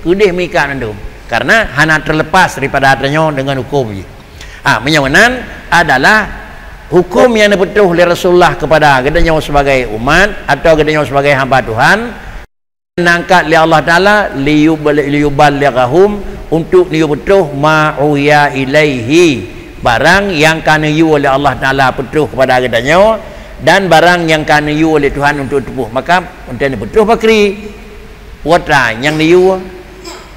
Keudeh meuikat mandum. Karena hana teulepas daripada tanyoe deungon huköm jih. Ah, meunyoe meunan adalah huköm nyang neupeutroh lé Rasulullah keupada geutanyoe sebagai umat atau geutanyoe sebagai hamba Tuhan, neungkat lé Allah Taala liyub-, liyuballighahum, untuk neuyue peutroh ma uhiya ilaihi, barang nyang ka neuyue lé Allah Taala peutroh keupada geutanyoe, dan barang nyang ka neuyue lé Tuhan untuk teupeue. Maka, untuk neupeutroh pakri, peue atra nyang neuyue,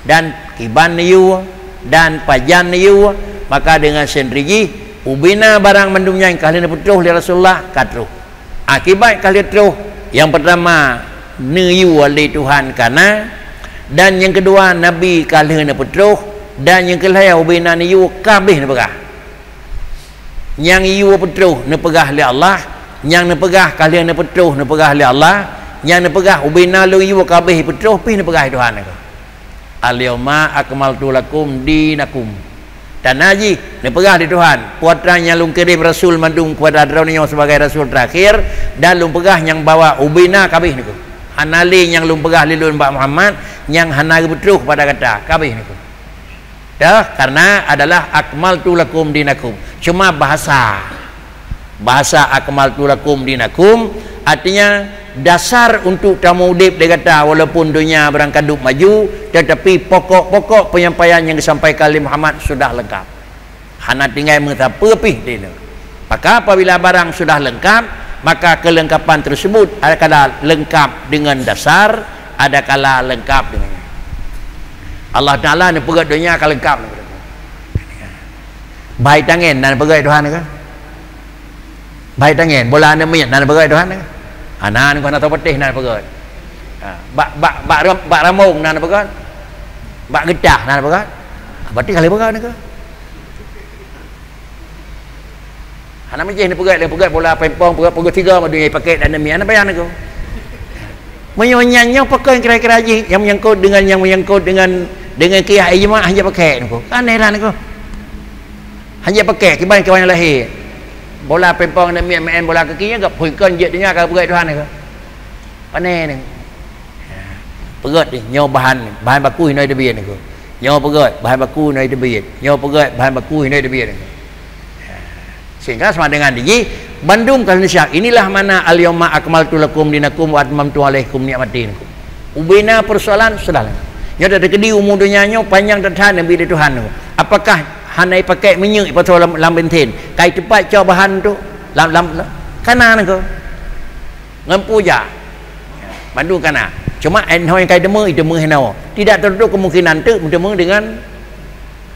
dan kiban neuyue, dan pajan neuyue, maka deungon sendiri jih, ubena barang mandum nyan ka lheueh neupeutroh lé Rasulullah, ka troh. Akibat ka lheueh troh, nyang peurtama, neuyue lé Tuhan kana, dan nyang keudua, Nabi ka lheueh neupeutroh, dan nyang keulhèe, ubena neuyue ka habéh neupeugah. Nyang yue peutroh neupeugah lé Allah, nyang neupeugah ka lheueh neupeutroh neupeugah lé Allah, nyang neupeugah ubena lôn yue ka habéh peutroh pih neupeugah lé Tuhan nangku. Al-yauma akmaltu lakum dinakum. Dan na jih neupeugah lé Tuhan, peue atra nyang lôn kirém rasul mandum keupada droeneuh nyoe sebagai rasul terakhir, dan lôn peugah nyang bahwa ubena ka habéh nangku. Hana lé nyang lôn peugah lé lôn bak Muhammad nyang hana geupeutroh keupada gata, ka habéh nangku. Dah, karena adalah akmaltu lakum dinakum. Cuma bahasa. Bahasa akmaltu lakum dinakum, artinya dasar untuk tameuudép lé gata walaupun donya barangkadup maju, tetapi pokok-pokok penyampaian yang disampaikan oleh Muhammad sudah lengkap. Hana tinggai meusapeue pih di nyoe. Maka apabila barang sudah lengkap, maka kelengkapan tersebut adakala lengkap dengan dasar, adakala lengkap dengan Allah Taala neupeugét donya ka lengkap. Bahai tangen na neupeugét Tuhan ka? Bahai tangen, bola aneuk miet na neupeugét Tuhan ka? Hana, ngon hana teupeuteh na neupeugét. Ha, bak, bak, bak, ram-, bak ramong na neupeugét. Bak geutah na neupeugét. Berarti ka lheueh peugét ka? Hana meujiih neupeugét, neupeugét bola pingpong, peugét, peugét tiga ma dunia pakai dan demi aneuk payah nangku. Meunyoe nyan nyoe pakon kira-kira jih nyang menyangkut dengan, nyang menyangkut dengan, dengan kiah ijma hana pakai nangku. Aneh lah nangku. Hana pakai kiban kiban lahé. Bola pingpong aneuk miet main bola kaki nyan gak pui kon jeuet donya ka peugét Tuhan nangku. Pane nyoe. Peugét nyoe bahan, bahan baku hinoe teubiet nyoe. Nyoe peugét bahan baku hinoe teubiet. Nyoe peugét bahan baku hinoe teubiet nyoe. Sehingga sama dengan jih bandum ka lheueh siap. Inilah makna al-yauma akmaltu lakum dinakum wa atmamtu alaikum ni'mati nangku. Ubena persoalan sudah lah. Nyoe dak teukeudi umu donya nyoe panjang that-that neubi lé Tuhan nangku. Apakah Hana ipakék minyeuk ipasoe lam, lam bensin. Ka iteupat cok bahan tu lam, lam, lam, kana nangko. Ngon peue jak. Bandum kana. Cuma inoe nyang ka iteumé, iteumé inoe. Tidak tertutup kemungkinan teuk meuteumé dengan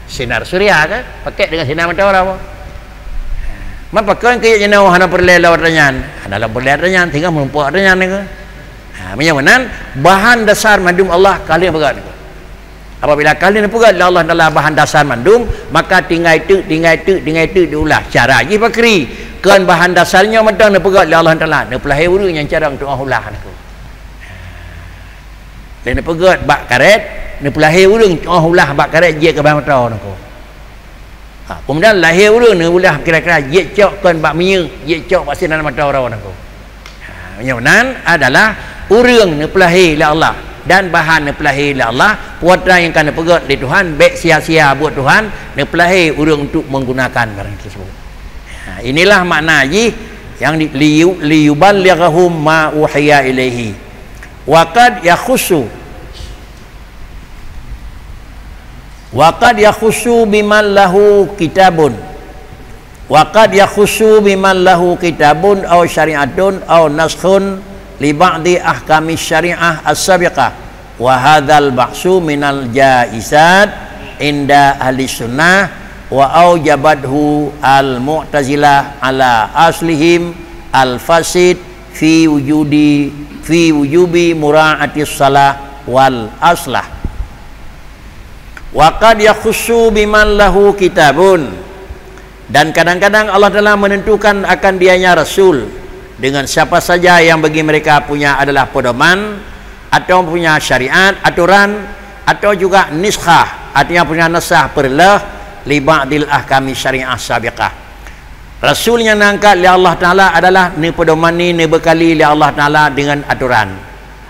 sinar suria kan? Pakék dengan sinar matahari apa? Man pakon keu inoe hana peureulée lawat tanyan. Hana lom peureulée tanyan, tinggai meureumpok tanyan nangko. Ha, meunyoe meunan, bahan dasar mandum Allah ka lheueh peugah nangko. Apabila ka lheueh neupeugah lé Allah Taala bahan dasar mandum, maka tinggai teuk, tinggai teuk, tinggai teuk diulah. Cara jih pakri, kon bahan dasar nyoe mantong neupeugah lé Allah Taala, neupeulahé ureuëng nyang carông tuoh ulah nangko. Lheueh neupeugah bak karét, neupeulahé ureuëng tuoh ulah bak karét jeuet keu bahan moto nangko. Ha, keumudian lahé ureuëng neuulah kira-kira jeuet cok kon bak minyeuk, jeuet cok bak sinan mata uroe nangko. Ha, meunyoe nan adalah ureuëng neupeulahé lé Allah dan bahan neupeulahé lé Allah, peue atra nyang ka neupeugét lé Tuhan, bék sia-sia buet Tuhan neupeulahé ureuëng untuk menggunakan barang tersebut. Ha, inilah makna jih yang di, liyu-, liyuballighahum ma uhiya ilaihi. Wa qad yakhussu Wa qad yakhussu biman lahu kitabun. Wa qad yakhussu biman lahu kitabun aw syari'atun aw naskhun li ba'di ahkami syari'ah as-sabiqah. Wa hadzal ba'su minal jaizat inda ahli sunnah wa aujabathu al-mu'tazilah ala aslihim al-fasid fi wujudi, fi wujubi mura'atis salah wal aslah. Wa qad yakhussu biman lahu kitabun. Dan kadang-kadang Allah Taala menentukan akan dianya rasul dengan siapa saja yang bagi mereka punya adalah pedoman atau punya syariat, aturan, atau juga niskhah, artinya punya nasah, peureuloh, li ba'dil ahkami syariah sabiqah. Rasul nyang neuangkat lé Allah Taala adalah neupeudomani, neubeukali lé Allah Taala dengan aturan.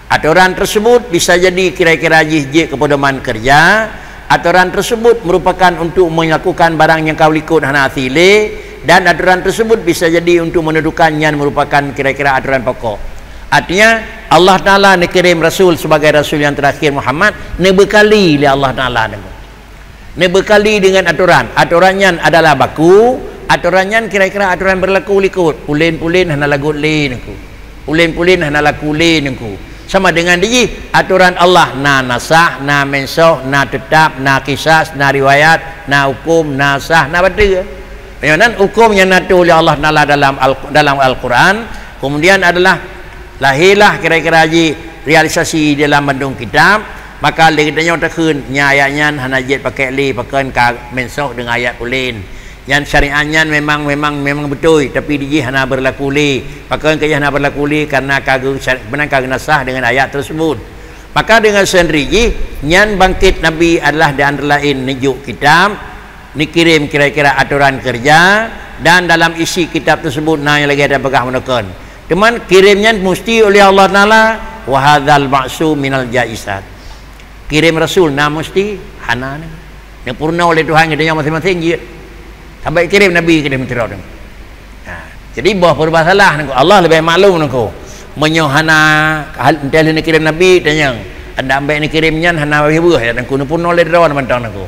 Aturan tersebut bisa jadi kira-kira jih jeuet keu peudoman keureuja, aturan tersebut merupakan untuk melakukan barang nyang ka likot hana até lé, dan aturan tersebut bisa jadi untuk menentukan nyan merupakan kira-kira aturan pokok. Artinya, Allah Taala neukirém Rasul sebagai Rasul yang terakhir Muhammad, neubeukali lé Allah Taala nangko. Neubeukali dengan aturan. Aturan nyan adalah baku, aturan nyan kira-kira aturan beurlaku likot. Pulen-pulen hana lagot lé nangko. Pulen-pulen hana laku lé nangko. Sama dengan dijih, aturan Allah na nasah, na mansukh, na teutap, na kisas, na riwayat, na huköm, na sah, na bateue. Meunyoe nan huköm nyang na tuléh lé Allah Taala dalam Al-, dalam Al-Quran, kemudian adalah lahirlah kira-kira jih realisasi dalam bandum kitab, maka lé geutanyoe takheun, nyan ayat nyan hana jeuet pakék lé, pakon ka mansukh deungon ayat pulen. Nyan syariat nyan memang, memang, memang beutôi, tapi dijih hana beurlaku lé. Pakon keu jih hana beurlaku lé, karena ka geu-, benang ka geunasah dengan ayat tersebut. Maka dengan sendiri jih, nyan bangkét Nabi adalah di antara laén neujok kitab, neukirém kira-kira aturan keureuja, dan dalam isi kitab tersebut na nyang lagée tapeugah meunoe kon. Teuma kirém nyan musti oleh Allah Taala, wa hadzal ba'su minal jaizat. Kirém rasul na musti? Hana na. Neupeurunoe lé Tuhan geutanyoe maséng-maséng jeuet. Saban kirém nabi keudéh meuteurot. Ha, jadi boh peureubah salah nangko. Allah leubeh maklum nangko. Meunyoe hana hal, entah lé neukirém nabi, tanyong. Anda ambek neukirém nyan hana habéh beuh, ya, nangko neupeurunoe lé droe mantong nangko.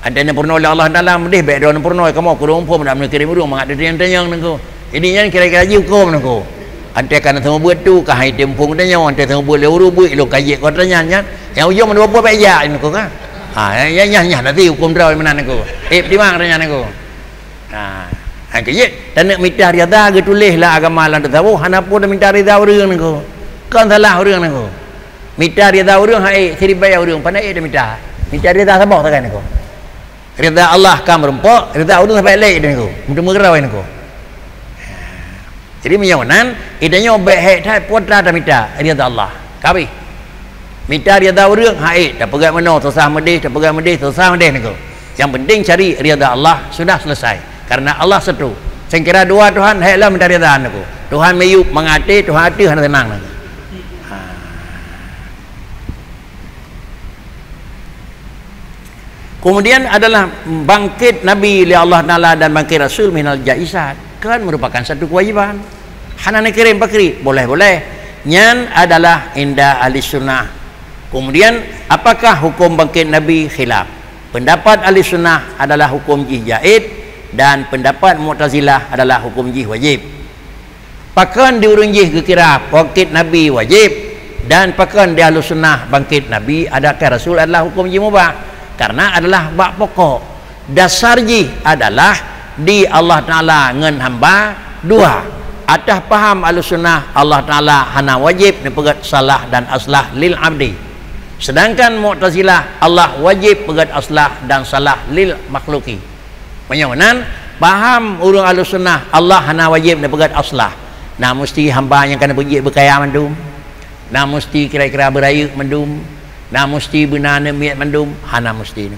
Anda neupeurunoe lé Allah Taala meudéh, bék droe neupeurunoe, kamoe kureueng muphom dak neukirém ureuëng mangat teudeungon tanyong nangko. Jadi nyan kira-kira jih huköm nangko. Ante ka na teumeubuet tu, ka hai tem phon tanyoe, ante teumeubuet lé ureuëng buet, ilong ka jeuet kota nyan, nyan. Nyang ujong mandua buet bék jak nangko ka. Ha, nyan, nyan, nyan, nanti huköm droe meunan nangko. Eh, peutimang tanyan nangko. Ha, ha, keu jeuet, taneuk mita rida geutuléh lam agama lam tasawuf, hana peue taminta rida ureuëng nangko. Kon salah ureuëng nangko. Mita rida ureuëng, hai, siribée ureuëng, pandai eh tamita. Mita rida saboh sagai nangko. Rida Allah ka meurumpok, rida ureuëng sabai lé nangko. Meuteumé keurau nangko. Jadi meunyoe nan, geutanyoe bék hék that peue atra tamita rida Allah. Ka habéh. Mita rida ureuëng, hai, tapeugah meunoe, susah meudéh, tapeugah meudéh, susah meudéh nangko. Yang penting cari rida Allah, sudah selesai. Karena Allah satu. Sengkira dua Tuhan, hék lom mita rida nangko. Tuhan miyueb mangat até, Tuhan ateueh hana seunang nangko. Ha. Kemudian adalah bangkét Nabi lé Allah Taala dan bangkét Rasul minal jaizat, kan merupakan satu kewajiban. Hana neukirém pakri, boleh-boleh. Nyan adalah inda ahli sunnah. Kemudian, apakah huköm bangkét Nabi? Khilaf. Pendapat Ahli Sunnah adalah hukum jih jaiz, dan pendapat Mu'tazilah adalah hukum jih wajib. Pakon di ureuëng jih geukira bangkét Nabi wajib, dan pakon di Ahli Sunnah bangkét Nabi atau Rasul adalah hukum jih mubah? Karena adalah bak pokok. Dasar jih adalah di Allah Taala ngon hamba dua. Atas paham Ahli Sunnah, Allah Taala hana wajib neupeugét salah dan aslah lil abdi. Sedangkan Mu'tazilah, Allah wajib peugét aslah dan salah lil makhluki. Meunyoe meunan, paham ureuëng Ahli Sunnah, Allah hana wajib neupeugét aslah. Na musti hamba nyang ka neupeujeuet beukaya mandum. Na musti kira-kira beurayeuk mandum. Na musti beuna aneuk miet mandum. Hana musti.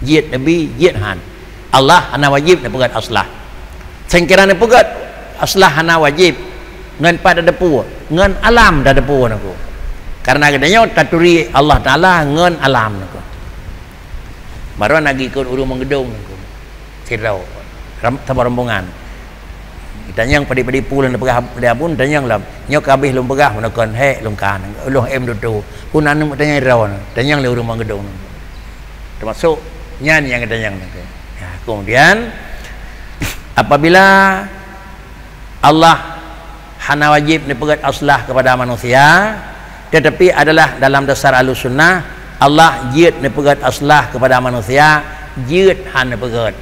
Jeuet neubi, jeuet han. Allah hana wajib neupeugét aslah. Sengkira neupeugét aslah hana wajib, ngon pat tateupeue? Ngon alam tateupeue, Teungku. Karena geutanyoe taturi Allah Taala ngon alam, Teungku. Baru na geukheun ureuëng meugeudong, Teungku. Sidroe. Ram-, saboh rombongan. Tanyong padub-padub peue lôn peugah lé Abon, tanyong lom. Nyoe ka habéh lôn peugah, meunan kon hék lôn kan. Lôn M dutu. Pun aneuk tanyong droe, tanyong lé ureuëng meugeudong. Termasuk nyan nyang geutanyong. Ya, kemudian, apabila Allah hana wajib neupeugét aslah kepada manusia, tetapi adalah dalam dasar Ahli Sunnah, Allah jeuet neupeugét aslah kepada manusia, jeuet han neupeugét.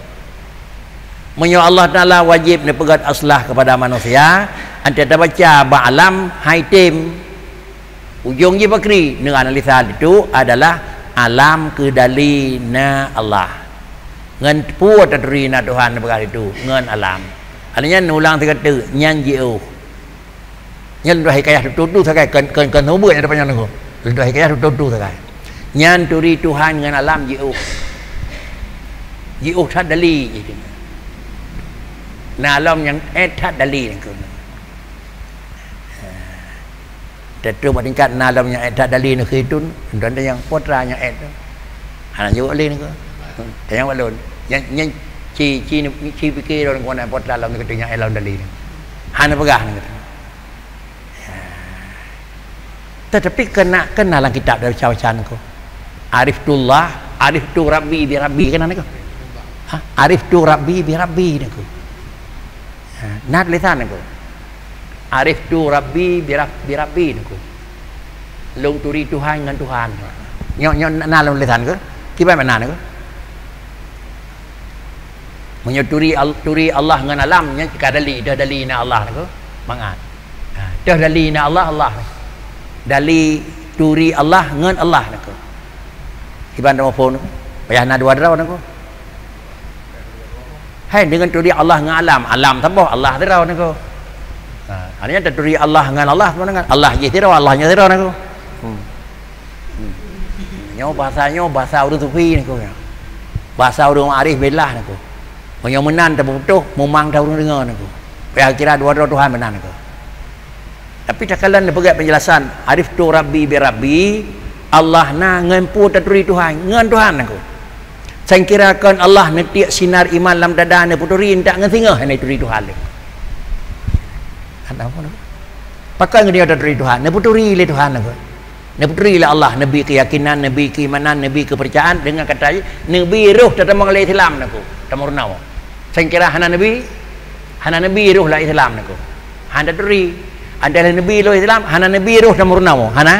Meunyoe Allah Taala wajib neupeugét aslah kepada manusia, ante tabaca bak alam hai tem. Ujong jih pakri, neuanalisa itu adalah alam keudali na Allah. Ngon peue taturi na Tuhan neupeugah itu? Ngon alam. Artinya, neulang sigoe teuk, nyan jiôh. Nyan lôn hikayah tutoe-tutoe sagai, kon, kon, kon hubut nyang teupanyang nunggu. Lôn hikayah tutoe-tutoe sagai. Nyan turi Tuhan ngon alam jiôh. Jiôh that dali jih. Na lom nyang ék that dali nangkeu. Teuteu bak tingkat na lom nyang ék that dali nangkeu tun, dan nyang potra nyang ék tu. Hana jaweueb lé nangkeu. Tanyong bak lôn. Nyan, nyan ci, ci, ci pike lôn keunan potra lom nangkeu nyang ék lom dali. Hana peugah nangkeu. Tetapi kena, kena lam kitab dah baca-baca nangkeu. Ariftullah, ariftu Rabbi bi Rabbi, kena nangkeu. Ha? Ariftu Rabbi bi Rabbi nangkeu. Ha, na tulisan nangkeu. Ariftu Rabbi bi Rab-, bi Rabbi nangkeu. Lôn turi Tuhan ngon Tuhan. Nyoe, nyoe na lam tulisan keu? Kiban makna nangkeu? Meunyoe turi Al-, turi Allah ngon alam, nyan ka dali, dah dali na Allah nangkeu. Mangat. Ha, dah dali na Allah, Allah. Dali turi Allah ngon Allah nangkeu. Kiban teumeuphon nangkeu. Payah na dua droe nangkeu. Hai, deungon turi Allah ngon alam, alam saboh, Allah sidroe nangkeu. Ha, artinya taturi Allah ngon Allah, sama dengan Allah jih sidroe, Allah nyoe sidroe nangkeu. Hmm. Hmm. Nyoe bahasa nyoe, bahasa ureuëng sufi nangkeu nyoe. Bahasa ureuëng arif billah nangkeu. Meunyoe meunan tapeuputoh, mumang that ureuëng deungoe nangkeu. Payah kira dua droe Tuhan meunan nangkeu. Tapi takalon neupeugah penjelasan, ariftu Rabbi bi Rabbi, Allah na ngon peue taturi Tuhan, ngon Tuhan nangkeu. Sangkira kon Allah neutiek sinar iman lam dada neuputuri, intat ngon singoh hana turi Tuhan lé. Ada apa nangkeu? Pakon ngon dia taturi Tuhan, neuputuri lé Tuhan nangkeu. Neuputuri lé Allah, neubi keuyakinan, neubi keuimanan, neubi keupercayaan, deungon kata jih, neubi roh tatamong lé Islam nangkeu, tameurunoe. Sangkira hana neubi, hana neubi roh lam Islam nangkeu. Hana taturi. Ante lé neubi roh Islam, hana neubi roh tameurunoe. Hana.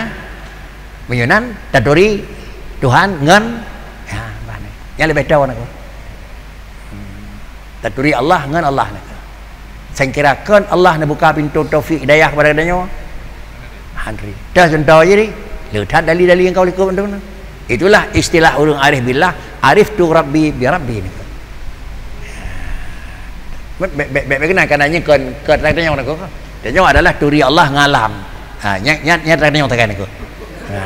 Meunyoe nan taturi Tuhan ngon, ya, bane. Nyang leubeh tao nangkeu. Hmm. Taturi Allah ngon Allah nangkeu. Sangkira kon Allah neubuka pintoe taufik hidayah kepada geutanyoe. Hana turi. Dah contoh jih ni. Le that dali-dali nyang ka likot tu. Itulah istilah ureuëng arif billah, ariftu Rabbi bi Rabbi nangkeu. Bèk, bèk, bèk, bèk keunan, karena nyan kon, kon tanyong nangkeu. Tanyong adalah turi Allah ngon alam. Ha, nyan, nyan, nyan tanyong sagai nangkeu. Ha.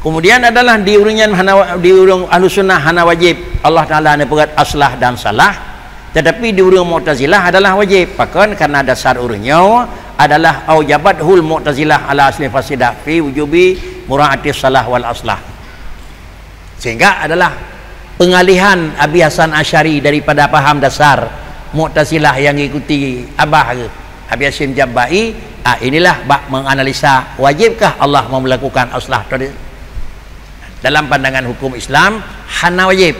Kemudian adalah di ureuëng nyan hana wa-, di ureuëng Ahlus Sunnah hana wajib Allah Taala neupeugét aslah dan salah, tetapi di ureuëng Mu'tazilah adalah wajib. Pakon? Karena dasar ureuëng nyoe adalah aujabathul Mu'tazilah ala aslin fasidah fi wujubi mura'ati salah wal aslah. Sehingga adalah Pengalihan Abi Hasan Asy'ari daripada paham dasar Mu'tazilah yang diikuti Abah ke, Abi Hasyim Jamba'i, ah, inilah bak menganalisa, wajibkah Allah melakukan aslah tadi? Dalam pandangan hukum Islam, hana wajib.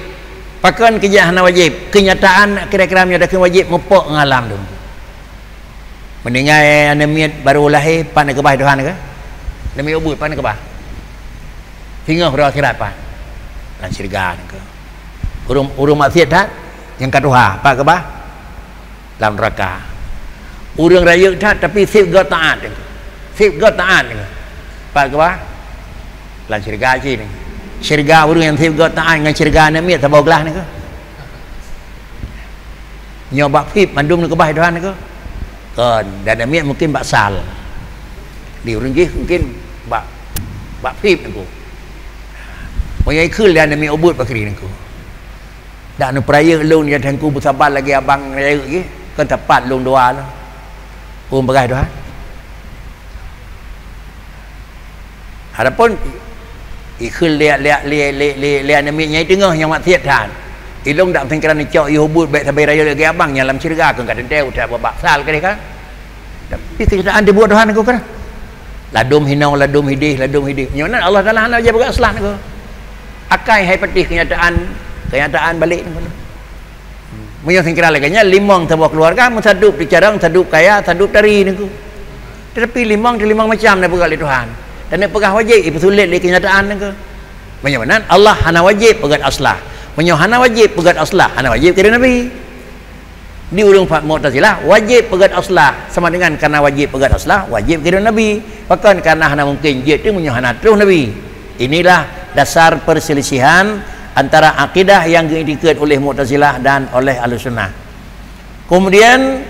Pakon keujak hana wajib? Kenyataan kira-kira meunyoe dakeuh wajib, mupok ngon alam tu. Meuninggai aneuk miet barô lahé, pat neukeubah Tuhan keu? Aneuk miet ubit, pat neukeubah? Singoh uroe akhirat, pat? Lam syeuruga nangkeu. Ureuëng, ureuëng maksiat that, nyang ka tuha, pat keubah? Lam neuraka. Ureuëng rayeuk that, tapi seb göt taát nangkeu. Seb göt taát nangkeu. Pat keubah? Lam syeuruga cit nangkeu. Syeuruga ureuëng nyang seb göt taát ngon syeuruga aneuk miet saboh glah nangkeu. Nyoe bak phib mandum neukeubah Tuhan nangkeu. Kon, dan aneuk miet mungkin bak sal. Di ureuëng jih mungkin bak, bak phib nangkeu. Meunyoe ikheun lé aneuk miet ubit bak kiri nangkeu. Dak neupeurayeuk lôn ya Teungku beusaban lagée abang rayeuk jih, kon tepat lôn dua lôn. Peue bagaih Tuhan? Adapun ikheun lé, lé, lé aneuk miet nyang teungoh nyang maksiat that. Ilôn dak sengkira neucok yôh ubit bék sabe rayeuk lagée abang nyang lam syeuruga keu ka teuntée utak babak sal keudeh ka. Tapi kenyataan dibuet Tuhan nangkeu kan. Ladôm hinoe, ladôm hideh, ladôm hideh. Nyoe nan Allah Taala hana wajéb peugah aslah nangkeu. Akai hai patéh kenyataan, kenyataan balek nangkeu. Meunyoe sengkira lagée nyan, limong saboh keuluwarga meusadub teucarông, sadub kaya, sadub tari nangkeu. Tetapi limong teulimong macam na peugah lé Tuhan. Dan na peugah wajéb, ipeusulet lé kenyataan nangkeu. Meunyoe meunan, Allah hana wajéb peugét aslah. Meunyoe hana wajéb peugét aslah, hana wajéb keu Nabi. Di ureuëng fa-, Mu'tazilah, wajéb peugét aslah. Sama dengan karena wajéb peugét aslah, wajéb keu Nabi. Pakon karena hana mungkin jeuet teuh meunyoe hana troh Nabi. Inilah dasar perselisihan antara akidah yang diiktikad oleh Mu'tazilah dan oleh Ahlussunnah. Kemudian,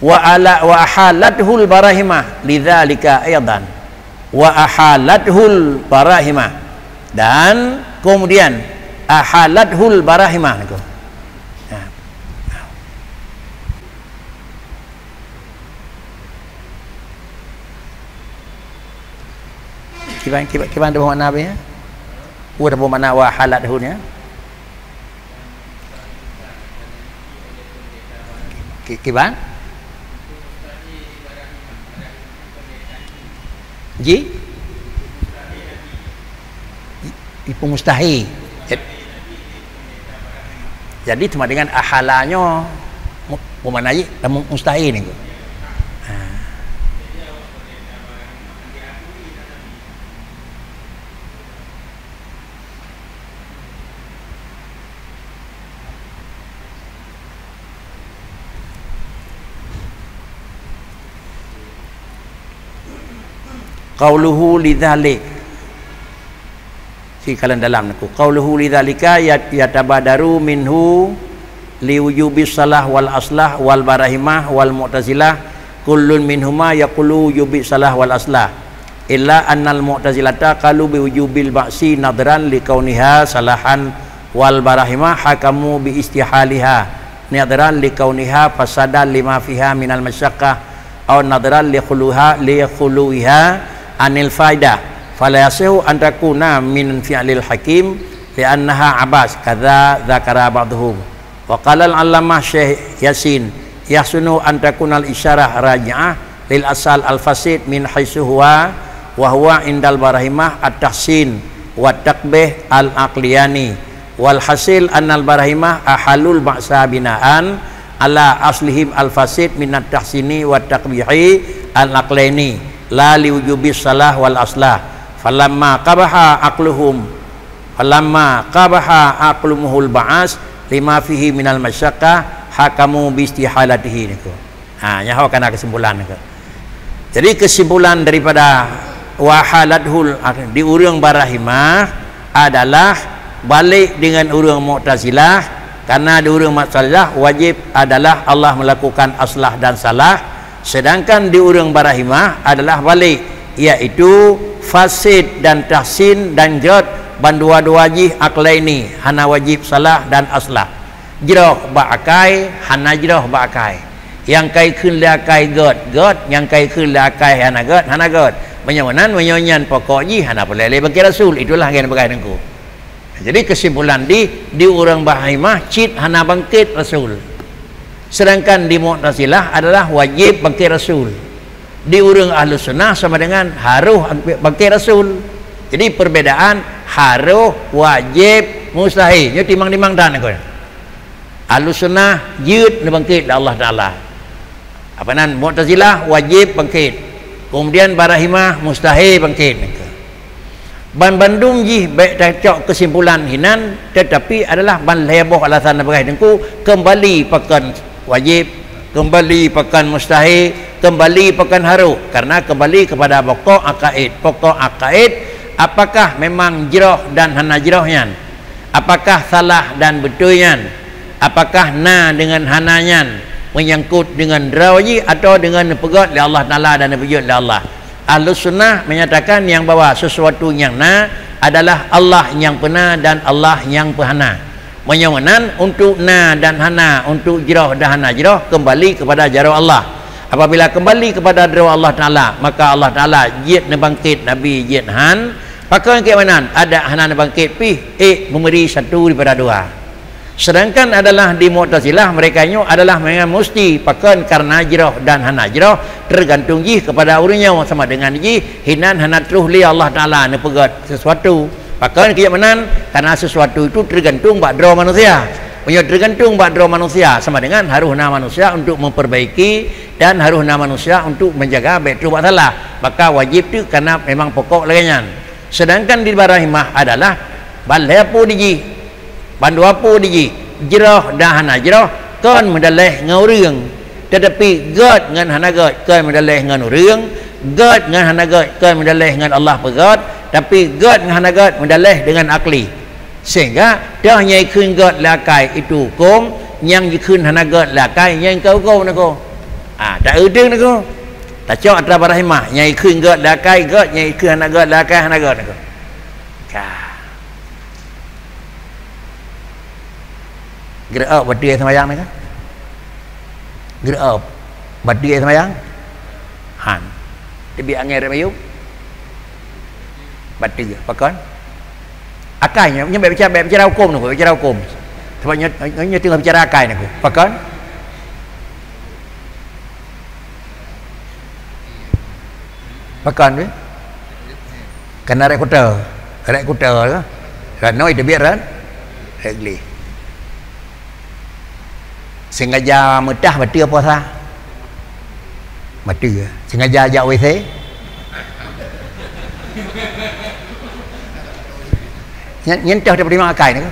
wa ala, wa ahalathul barahimah lidzalika aidan. Wa ahalathul barahimah. Dan kemudian ahalathul barahimah nangkeu. Nah. Kiban, kiban, kiban ada makna apa ya? Ada makna wa ahalathul ya? Ki-, kiban? Ji? Ipeumusutahé. Jad-, jadi sama dengan ahala nyoe mu-, meumakna jih, namun mustahé nangkeu. Ha. Qauluhu lidzalik. Sikalon dalam nangkeu. Qauluhu lidzalika yat-, yatabadaru minhu liwujubis salah wal aslah wal barahimah wal mu'tazilah, kullun minhuma yaqulu wujubis salah wal aslah. Illa annal Mu'tazilata qalu bi wujubil ba'si nadhran li kauniha salahan, wal barahimah hakamu bi istihaliha nadhran li kauniha fasadan lima fiha minal masyaqqah, aw nadhran li khuluha, li khuluwiha anil faidah, fala yasihu an takuna min fi'lil hakim, li annaha abas, kadza dzakara ba'dhuhum. Wa qala al-allamah Syekh Yasin, "Yahsunu an takuna al-isyarah raji'ah lil asal al-fasid min haitsu huwa, wa huwa indal barahimah at-tahsin wa taqbih al-aqliyani. Wal hasil annal barahimah ahalul ba'sa bina'an ala aslihim al-fasid min at-tahsini wa taqbihi al-aqlaini, la li wujubis salah wal aslah. Falamma qabaha aqluhum, falamma qabaha aqlumuhul ba'as lima fihi minal masyaqqah hakamu bi istihalatihi," nangkeu. Ha, nyoe ho kana kesimpulan nangkeu. Jadi kesimpulan daripada wa ahalathul, di ureuëng barahimah adalah balik dengan ureuëng Mu'tazilah, karena di ureuëng Mu'tazilah wajib adalah Allah melakukan aslah dan salah, sedangkan di ureuëng barahimah adalah balik, yaitu fasid dan tahsin dan göt, bandua-dua jih aqlaini, hana wajib salah dan aslah. Jroh bak akai, hana jroh bak akai. Nyang kai kheun lé akai göt, göt, nyang kai kheun lé akai hana göt, hana göt. Meunyoe meunan, meunyoe nyan pokok jih hana peureulée lé bangkét Rasul, itulah nyang peugah teungku. Jadi, kesimpulan di, di ureuëng Barahimah cit hana bangkét Rasul. Sedangkan di Mu'tazilah adalah wajib bangkét Rasul. Di ureuëng Ahlus Sunnah sama dengan harôh bangkét Rasul. Jadi, perbedaan harôh, wajib, mustahil. Nyoe timang-timang dan kon. Ahlus Sunnah jeuet neubangkét lé Allah Taala. Apa nan, Mu'tazilah wajib bangkét. Kemudian Barahimah mustahil bangkét. Ban bandum jih bék tacok kesimpulan hinan, tetapi adalah ban lhée boh alasan peugah teungku, kembali pakon wajib, kembali pakon mustahil, kembali pakon harôh, karena kembali kepada pokok akaid. Pokok akaid, apakah memang jroh dan hana jroh nyan? Apakah salah dan beutôi nyan? Apakah na deungon hana nyan, meunyangkot deungon droe jih atawa deungon neupeugét lé Allah Taala dan neupeujeuet lé Allah? Ahlus Sunnah menyatakan nyang bahwa sesuatu nyang na adalah Allah nyang peuna dan Allah nyang peuhana. Meunyoe meunan, untuk na dan hana, untuk jroh dan hana jroh, kembali kepada jaroe Allah. Apabila kembali kepada droe Allah Taala, maka Allah Taala jeuet neubangkét Nabi jeuet han. Pakon keu meunan, adak hana neubangkét pih, ék meubri satu daripada dua. Sedangkan adalah di Mu'tazilah, mereka nyoe adalah memang musti, pakon karena jroh dan hana jroh, tergantung jih kepada ureuëng nyoe, sama dengan jih hinan hana troh lé Allah Taala neupeugét sesuatu. Pakon keu meunan, karena sesuatu itu tergantung bak droe manusia. Meunyoe tergantung bak droe manusia, sama dengan harôh na manusia untuk memperbaiki dan harôh na manusia untuk menjaga bék troh bak salah. Maka wajib tu karena memang pokok lagée nyan. Sedangkan di Barahimah adalah ban lhée peue di jih, ban dua peue di jih, jroh dan hana jroh, kon meudaleh ngon ureuëng. Tetapi gét ngon hana gét kon meudaleh ngon ureuëng, gét ngon hana gét kon meudaleh ngon Allah peugét, tapi gét ngon hana gét meudaleh deungon akli. Sehingga toh nyang jikheun gét lé akai itu huköm, nyang jikheun hana gét lé akai nyan kon huköm, neuko. Ah, tak udeueng, neuko. Tacok atra Barahimah, nyang jikheun gét lé akai gét, nyang jikheun hana gét lé akai hana gét, neuko. Ka. Geureu'op batée seumayang, neuko. Geureu'op batée seumayang. Han. Teubiet angén rot miyueb. Batée, pakon? Akai nyoe, nyoe bék bicara, bék bicara huköm neuko, bék bicara huköm. Sabab nyoe, nyoe, nyoe teungoh bicara akai neuko. Pakon? Pakon weh? Kana rot kuto, rot kuto ke? Rot noe teubiet rot, rot gleh. Sengaja meutah batée puasa. Batée. Sengaja jak W C. Nyan, nyan toh tapeutimang akai neuko.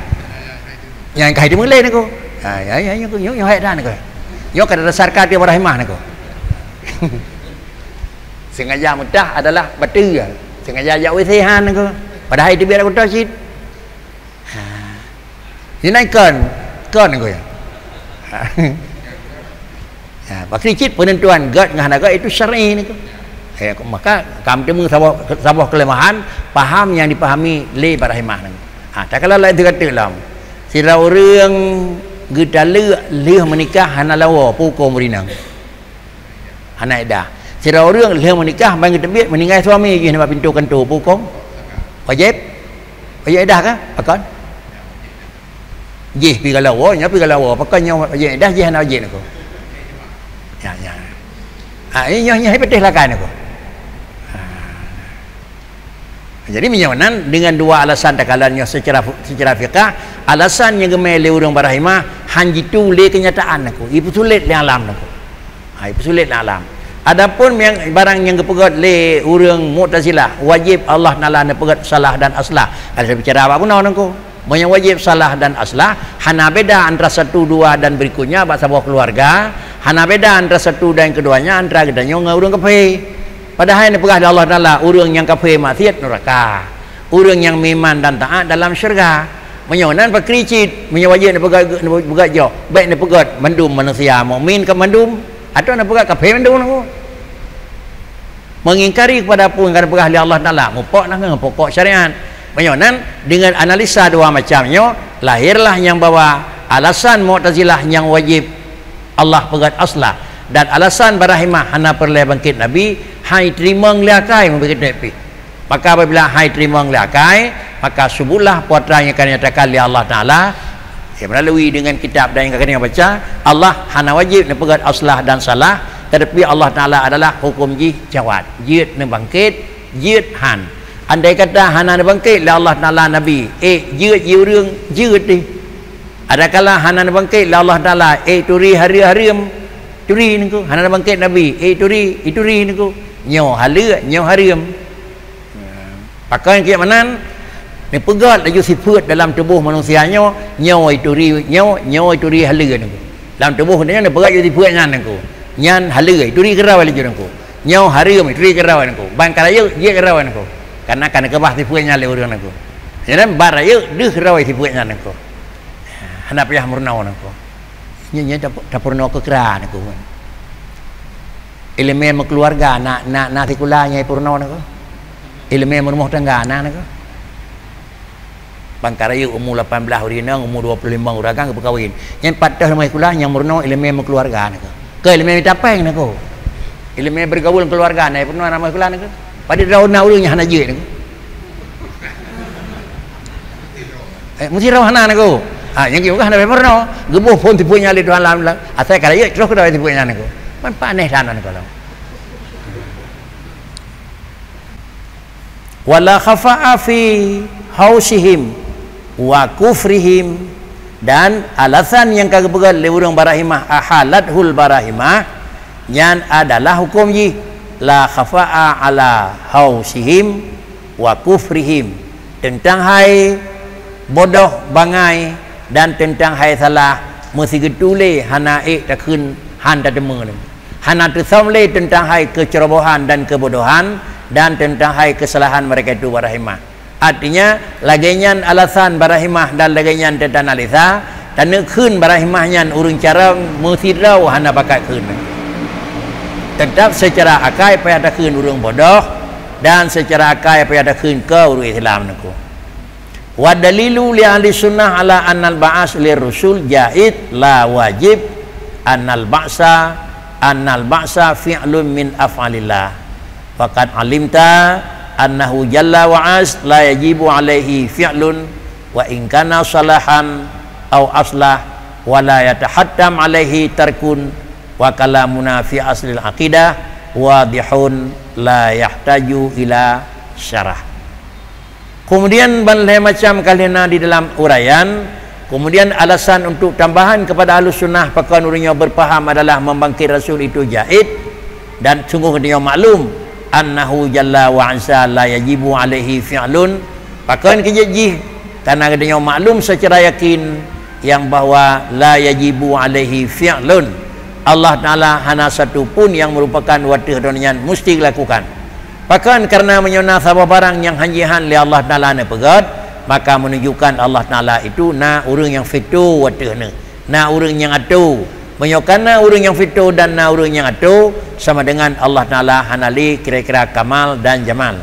Nyang ka teumulai neuko. Ha, ya, ya, ya, nyoe, nyoe, nyoe hai dah neuko. Nyoe ka dasarkan di Barahimah neuko. Sengaja meutah adalah batée. Sengaja jak W C han neuko. Padahai teubiet rot kuto cit. Ha. Nyan kon, kon neuko ya. Ha. Ya, pakri cit penentuan gét ngon hana gét itu syar'i neuko. Ya, maka kam teumé saboh, saboh kelemahan paham nyang dipahami lé Barahimah neuko. Ha, takalon laén teuka teuk lom. Sidroe ureuëng geutaleuek lheueh meunikah hana lawoe, peue huköm ureuëng nyan? Hana iddah. Sidroe ureuëng lheueh meunikah ban geuteubiet meuninggai suami jih nibak pintoe kantô, peue huköm? Wajéb? Wajéb iddah kah? Pakon? Jih pi galawo, nyoe pi galawo. Pakon nyoe wajéb iddah, jih hana wajéb neuko. Nyan, nyan. Ha, nyoe, nyoe, nyoe patéh lakée neuko. Ha. Jadi, meunyoe nan, dengan dua alasan takalon nyoe secara fu-, secara fiqah, alasan nyang geumé lé ureuëng Barahimah han jitu lé keunyataan neuko, ipeusulet lé alam neuko. Ha, ipeusulet lé alam. Adapun nyang, barang nyang geupeugét lé ureuëng Mu'tazilah, wajéb Allah Taala neupeugét salah dan aslah. Ada bicara bak bunoe neuko. Meunyoe wajéb salah dan aslah, hana beda antara satu, dua, dan berikutnya bak saboh keluarga, hana beda antara satu dan keduanya antara geutanyoe ngon ureuëng kafé. Padahai neupeugah lé Allah Taala, ureuëng nyang kafé maksiat neuraka. Ureuëng nyang meuiman dan taát dalam syeuruga. Meunyoe nan pakri cit, meunyoe wajéb neupeugét, neupeugét jok, bék neupeugét mandum manusia mukmin ka mandum, atawa neupeugét kafé mandum neuko. Mengingkari kepada peue nyang ka neupeugah lé Allah Taala, mupok na ngon pokok syariat. Meunyoe nan, dengan analisa dua macam nyoe, lahirlah nyang bahwa alasan Mu'tazilah nyang wajéb Allah peugét aslah, dan alasan Barahimah hana peureulée bangkét Nabi, hai teurimong lé akai meubangkét pih. Maka apabila hai teurimong lé akai, maka subutlah peue atra nyang ka dinyatakan lé Allah Taala, ya, melalui dengan kitab dan nyang ka geutanyoe baca. Allah hana wajéb neupeugét aslah dan salah, tetapi Allah Taala adalah hukum jih jawaz, jeuet neubangkét, jeuet han. Andai kata hana neubangkét lé Allah Taala Nabi, ék jeuet jih ureuëng, jeuet deh. Adakala hana neubangkét lé Allah Taala, ék turi hareuem, hareuem, turi niko. Hana neubangkét Nabi, ék turi, ituri niko. Nyoe haleue, nyoe hareuem. Pakon keu meunan, neupeugét laju sifeuet dalam tuboh manusia nyoe, nyoe ituri, nyoe, nyoe ituri haleue niko. Dalam tuboh nyoe neupeugét laju sifeuet nyan niko. Nyan haleue, ituri keurawa laju niko. Nyoe hareuem, ituri keurawa niko. Ban ka rayeuk, jeuet keurawa niko. Karena ka neukeubah sifeuet nyan lé ureuëng niko. Nyan ban rayeuk, deuh keurawa sifeuet nyan niko. Hana payah meurunoe niko. Nyan, nyan tap-, tapeurunoe keu kra niko. Iéleumé meukeuluwarga na, na, na sikula nyang ipeurunoe niko. Iéleumé meurumoh tangga na niko. Ban ka rayeuk umu lapan blaih ureuëng inong, umu dua puluh lima ureuëng agam geupeukawen. Nyan pat teuh lam sikula nyang meurunoe iéleumé meukeuluwarga niko. Keu iéleumé mita péng niko. Iéleumé bergaul keuluwarga na ipeurunoe lam sikula niko. Padahai droe na ureuëng nyang hana jeuet niko. Eh, meusidroe hana niko. Ha, nyang kiban hana payah meurunoe. Geuboh phon sifeuet nyan lé Tuhan lam, lam. Asai ka rayeuk troh keudroe sifeuet nyan niko. Man pa aneh that niko lom. Wala khafa'a fi hausihim wa kufrihim, dan alasan nyang ka geupeugét lé ureuëng Barahimah, ahalathul Barahimah, nyan adalah hukum jih la khafa'a ala hausihim wa kufrihim, teuntang hai bodoh bangai dan teuntang hai salah meusigeutue lé hana ék takheun han tateumé. Hana teusöm lé teuntang hai keuceurobohan dan keubodohan dan teuntang hai keusalahan mereka itu Barahimah. Artinya, lagée nyan alasan Barahimah dan lagée nyan teutanalisa, taneuk kheun Barahimah nyan ureuëng carông meusidroe hana pakat kheun. Teutap seucara akai payah takheun ureuëng bodoh dan seucara akai payah takheun keu ureuëng Islam niko. Wa dalilu li ahli sunnah ala annal ba'as lir rusul jaiz la wajib annal ba'sa, annal ba'sa fi'lun min af'alillah. Faqad alimta annahu jalla wa az la yajibu alaihi fi'lun wa in kana salahan au aslah wa la yatahattam alaihi tarkun wa kalamuna fi aslil aqidah wadihun la yahtaju ila syarah. Kemudian ban lhée macam ka lheueh na di dalam uraian, kemudian alasan untuk tambahan kepada Ahlus Sunnah pakon ureuëng nyoe beupaham adalah membangkit Rasul itu jaiz, dan sungguh geutanyoe maklum annahu jalla wa azza la yajibu alaihi fi'lun, pakon keujeuet jih, karena geutanyoe maklum secara yakin yang bahwa la yajibu alaihi fi'lun, Allah Taala hana satu pun yang merupakan wateuh droe nyan musti lakukan. Pakon? Karena meunyoe na saboh barang nyang hanjeut han lé Allah Taala neupeugét, maka menunjukkan Allah Taala itu na ureuëng nyang veto wateuh nyoe, na ureuëng nyang ato. Meunyoe ka na ureuëng nyang veto dan na ureuëng nyang ato, sama dengan Allah Taala hana lé kira-kira kamal dan jamal.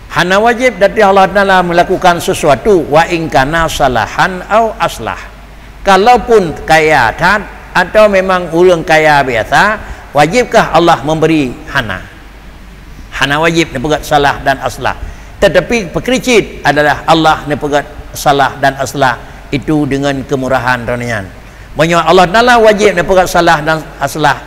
Hana wajéb ateueh Allah Taala meulakukan sesuatu, wa in kana salahan au aslah. Kalaupun kaya that atau memang ureuëng kaya biasa, wajibkah Allah memberi? Hana. Hana wajéb neupeugét salah dan aslah. Tetapi peukricit adalah Allah neupeugét salah dan aslah itu dengan kemurahan Droeneuh nyan. Meunyoe Allah Taala wajéb neupeugét salah dan aslah,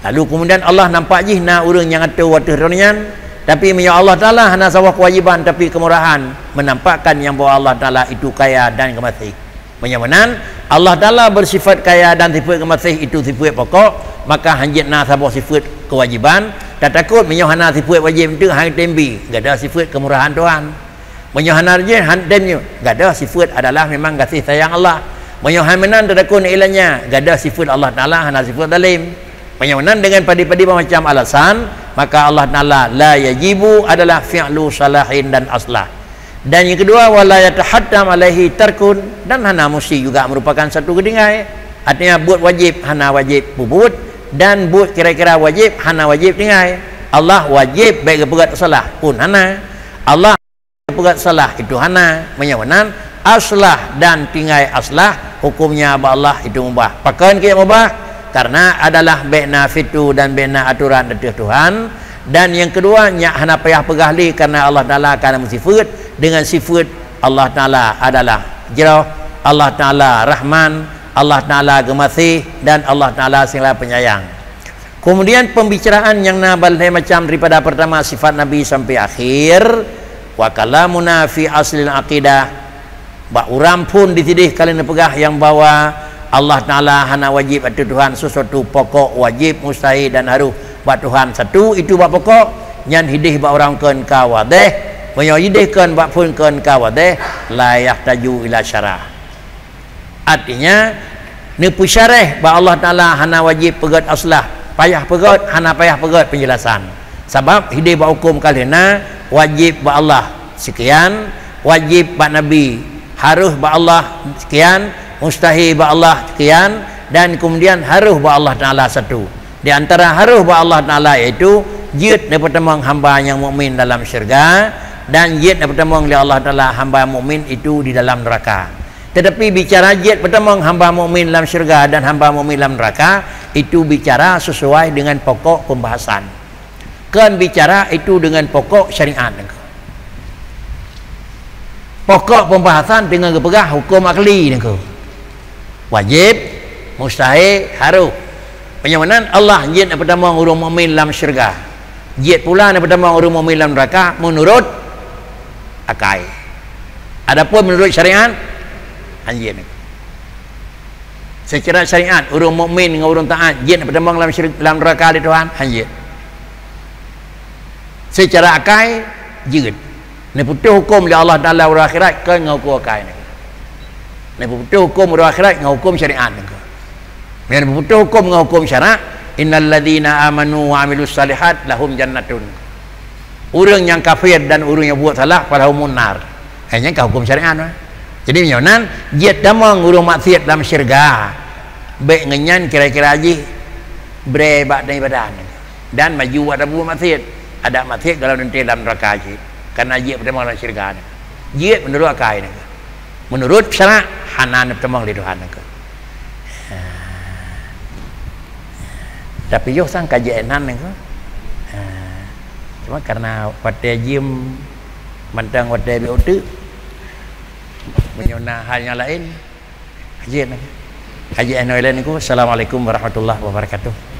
lalu kemudian Allah nampak jih na ureuëng nyang ato wateuh Droeneuh nyan, tapi meunyoe Allah Taala hana saboh keuwajéban tapi keumurahan, menampakkan nyang bahwa Allah Taala itu kaya dan geumaséh. Meunyoe meunan, Allah Taala beusifat kaya dan sifat geumaséh itu sifat pokok, maka hanjeuet na saboh sifat keuwajéban. Tatakot meunyoe hana sifat wajéb eunteuk han tem bi, gadôh sifat keumurahan Tuhan. Meunyoe hana jih han tem nyoe, gadôh sifat adalah memang gaséh sayang Allah. Meunyoe han meunan tatakot iélannya, gadôh sifat Allah Taala hana sifat zalim. Meunyoe meunan dengan padé-padé macam alasan, maka Allah Taala la yajibu adalah fi'lu salahin dan aslah. Dan yang kedua, wala yatahattam alaihi tarkun, dan hana musti juga merupakan satu geutinggai. Artinya, buet wajéb hana wajéb peubuet, dan buet kira-kira wajéb hana wajéb tinggai. Allah wajéb bék geupeugét salah pun hana. Allah geupeugét salah itu hana. Meunyoe meunan, aslah dan tinggai aslah hukumnya bak Allah itu mubah. Pakon keu mubah? Karena adalah bék na fitu dan bék na aturan ateueh Tuhan, Dan nyang keudua, nyak hana payah peugah lé, karena Allah Taala ka na meusifeuet, dengan sifeuet Allah Taala adalah jroh, Allah Taala Rahman, Allah Taala geumaséh, dan Allah Taala segala penyayang. Kemudian pembicaraan nyang na balhée macam daripada pertama sifat Nabi sampai akhir, wa kalamuna fi aslil aqidah, bak ureuëng phon disideh ka lheueh neupeugah nyang bahwa Allah Taala hana wajib ateueh Tuhan sesuatu pokok, wajib, mustahil dan harus bak Tuhan satu, itu bak pokok, nyan hideh bak ureuëng kon ka wadeh, meunyoe hideh kon bak phon kon ka wadeh, la yahtaju ila syarah. Artinya, neupeusareh bak Allah Taala hana wajib peugét aslah, payah peugét, hana payah peugét penjelasan. Sabab hideh bak huköm ka lheueh na, wajib bak Allah sekian, wajib bak Nabi, harus bak Allah sekian, mustahil bak Allah sekian, dan kemudian harus bak Allah Taala satu. Di antara harus bak Allah Taala yaitu jeuet neupeutamong hamba nyang mukmin dalam syurga, dan jeuet neupeutamong lé Allah Taala hamba mukmin itu di dalam neraka. Tetapi bicara jeuet peutamong hamba mukmin lam syurga dan hamba mukmin lam neraka, itu bicara sesuai dengan pokok pembahasan. Kon bicara itu dengan pokok syariat. Pokok pembahasan dengan geupeugah huköm akli niko. Wajib, mustahil, harus. Meunyoe meunan, Allah jeuet neupeutamong ureuëng mukmin lam syurga. Jeuet pula neupeutamong ureuëng mukmin lam neraka meunurot akai. Adapun meunurot syariat, hanjeuet. Secara syariat, ureuëng mukmin ngon ureuëng taat jeuet neupeutamong lam syir-, lam neraka lé Tuhan, hanjeuet. Secara akai, jeuet. Neuputôh huköm lé Allah Taala uroe akhirat kon ngon huköm akai niko. Neuputôh huköm uroe akhirat ngon huköm syariat niko. Meunyoe neuputôh huköm ngon huköm syarak, innal ladzina amanu wa amilus salihat lahum jannatun. Ureuëng nyang kafir dan ureuëng nyang buet salah, falahumun nar. Eh, nyan ka huköm syariat, eh. Jadi, meunyoe nan, jeuet tamong ureuëng maksiat lam syurga. Bék ngon nyan kira-kira jih bré bak dan ibadah nyan. Dan maju bak tabu maksiat. Adak maksiat kalau nanti lam neraka jih. Karena jeuet peutamong lam syurga nyan. Jeuet meunurot akai nyan. Meunurot syarak, hana neupeutamong lé Tuhan nyan. Tapi yoh sang ka jeuet nan niko. Ha. Cuma karena watée jeuem mantong watée bék uteuk. Meunyoe na hal nyang laén, hanjeuet niko. Hanjeuet niko. Assalamualaikum warahmatullahi wabarakatuh.